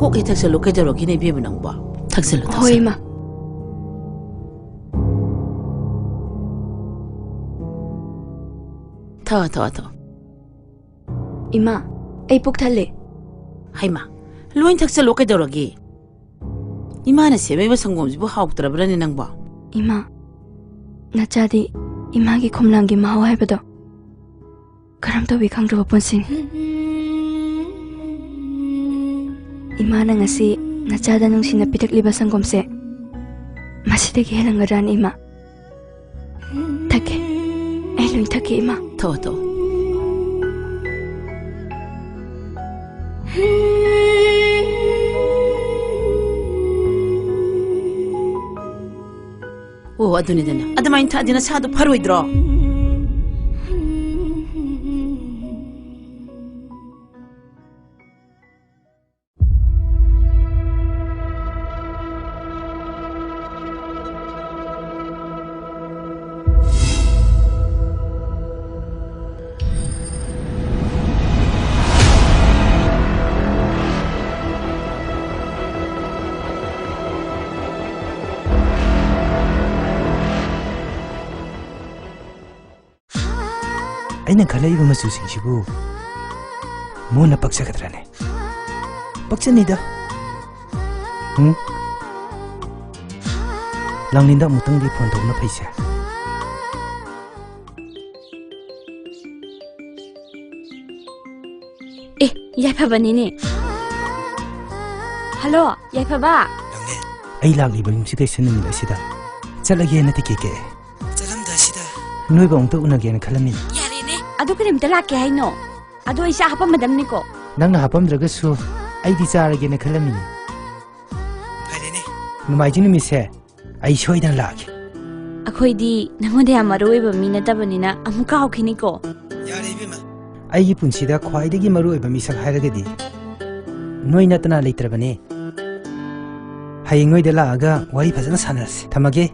ꯀꯣꯛ ꯍꯦꯛ ꯊꯛꯆꯜꯂꯨ, ꯀꯩꯗꯧꯔꯒꯦꯅꯦ ꯏꯕꯦꯝꯃ ꯅꯪꯕꯣ? ꯊꯛꯆꯜꯂꯨ, ꯍꯣꯏ, ꯊꯛꯆꯜꯂꯨ꯫ ꯏꯃꯥ꯫ ꯊꯛꯑꯣ, ꯊꯛꯑꯣ, ꯊꯛꯑꯣ꯫ ꯏꯃꯥ, ꯑꯩ ꯄꯨꯛ ꯊꯜꯂꯦ꯫ ꯍꯩꯃꯥ, ꯂꯣꯏ ꯊꯛꯆꯜꯂꯣ ꯀꯩꯗꯧꯔꯒꯦ? ꯏꯃꯥꯅ ꯁꯦꯝꯃꯛꯏꯕ ꯁꯪꯒꯣꯝꯁꯤꯕꯨ ꯍꯥꯎꯇ꯭ꯔꯕ꯭ꯔꯅꯦ ꯅꯪꯕꯣ? ꯏꯃꯥ, ꯅꯆꯥꯗꯤ ꯏꯃꯥꯒꯤ ꯈꯣꯝꯂꯥꯡꯒꯤ ꯃꯍꯥꯎ ꯍꯥꯏꯕꯗꯣ ꯀꯔꯝ ꯇꯧꯏ ꯈꯪꯗ꯭ꯔꯕ ꯄꯨꯟꯁꯤꯅꯤ꯫ ꯏꯃꯥꯅ ꯉꯁꯤ ꯅꯆꯥꯗ ꯅꯨꯡꯁꯤꯅ ꯄꯤꯔꯛꯂꯤꯕ ꯁꯪꯒꯣꯝꯁꯦ ꯃꯁꯤꯗꯒꯤ ꯍꯦꯜꯂꯝꯒꯗ꯭ꯔꯥꯅꯦ ꯏꯃꯥ? ꯊꯛꯀꯦ꯫ ꯑꯩ ꯂꯣꯏ ꯊꯛꯀꯦ, ꯏꯃꯥ꯫ ꯊꯛꯑꯣ, ꯊꯛꯑꯣ꯫ ꯑꯣ, ꯑꯗꯨꯅꯤꯗꯅ꯫ ꯑꯗꯨꯃꯥꯏꯅ ꯊꯛꯑꯗꯤ ꯅꯁꯥꯗꯣ ꯐꯔꯣꯏꯗ꯭ꯔꯣ? ꯑꯩꯅ ꯈꯜꯂꯛꯏꯕ ꯃꯆꯨꯁꯤꯡꯁꯤꯕꯨ ꯃꯣꯟꯅ ꯄꯛꯆꯒꯗ꯭ꯔꯅꯦ? ꯄꯛꯆꯅꯤꯗ꯫ ꯎꯝ? ꯂꯥꯡꯂꯦꯟꯗ ꯑꯃꯨꯛꯇꯪꯗꯤ ꯐꯣꯟ ꯇꯧꯕꯅ ꯐꯩꯁꯦ꯫ ꯑꯦ, ꯌꯥꯏꯐꯕꯅꯤꯅꯦ꯫ ꯍꯜꯂꯣ, ꯌꯥꯏꯐꯕ꯫ ꯅꯪꯅꯦ? ꯑꯩ ꯂꯥꯛꯂꯤꯕ ꯌꯨꯝꯁꯀꯩꯁ ꯅꯨꯃꯤꯠ ꯑꯁꯤꯗ ꯆꯠꯂꯒꯦꯅ ꯇꯤꯀꯦꯠ ꯀꯛꯑꯦ꯫ ꯅꯣꯏꯕꯨ ꯑꯃꯨꯛꯇ ꯎꯅꯒꯦꯅ ꯈꯜꯂꯝꯃꯤꯅꯤ꯫ ꯌꯥꯔꯦꯅꯦ꯫ ꯑꯗꯨ ꯀꯔꯤꯝꯇ ꯂꯥꯛꯀꯦ ꯍꯥꯏꯅꯣ? ꯑꯗꯣ ꯑꯩ ꯆꯥ ꯍꯥꯞꯄꯝꯃꯗꯝꯅꯤꯀꯣ꯫ ꯅꯪꯅ ꯍꯥꯞꯄꯝꯗ꯭ꯔꯒꯁꯨ ꯑꯩꯗꯤ ꯆꯥꯔꯒꯦꯅ ꯈꯜꯂꯝꯃꯤꯅꯤ꯫ ꯐꯔꯦꯅꯦ꯫ ꯅꯣꯡꯃꯥꯏꯖꯤꯡ ꯅꯨꯃꯤꯠꯁꯦ ꯑꯩ ꯁꯣꯏꯗꯅ ꯂꯥꯛꯑꯒꯦ꯫ ꯑꯩꯈꯣꯏꯗꯤ ꯅꯪꯉꯣꯟꯗ ꯌꯥꯝ ꯃꯔꯨ ꯑꯣꯏꯕ ꯃꯤ ꯅꯠꯇꯕꯅꯤꯅ ꯑꯃꯨꯛ ꯀꯥꯎꯈꯤꯅꯤꯀꯣ꯫ ꯌꯥꯔꯦ ꯏꯕꯦꯝꯃ꯫ ꯑꯩꯒꯤ ꯄꯨꯟꯁꯤꯗ ꯈ꯭ꯋꯥꯏꯗꯒꯤ ꯃꯔꯨ ꯑꯣꯏꯕ ꯃꯤꯁꯛ ꯍꯥꯏꯔꯒꯗꯤ ꯅꯣꯏ ꯅꯠꯇꯅ ꯂꯩꯇ꯭ꯔꯕꯅꯦ꯫ ꯍꯌꯦꯡ ꯅꯣꯏꯗ ꯂꯥꯛꯑꯒ ꯋꯥꯔꯤ ꯐꯖꯅ ꯁꯥꯟꯅꯔꯁꯤ꯫ ꯊꯝꯃꯒꯦ꯫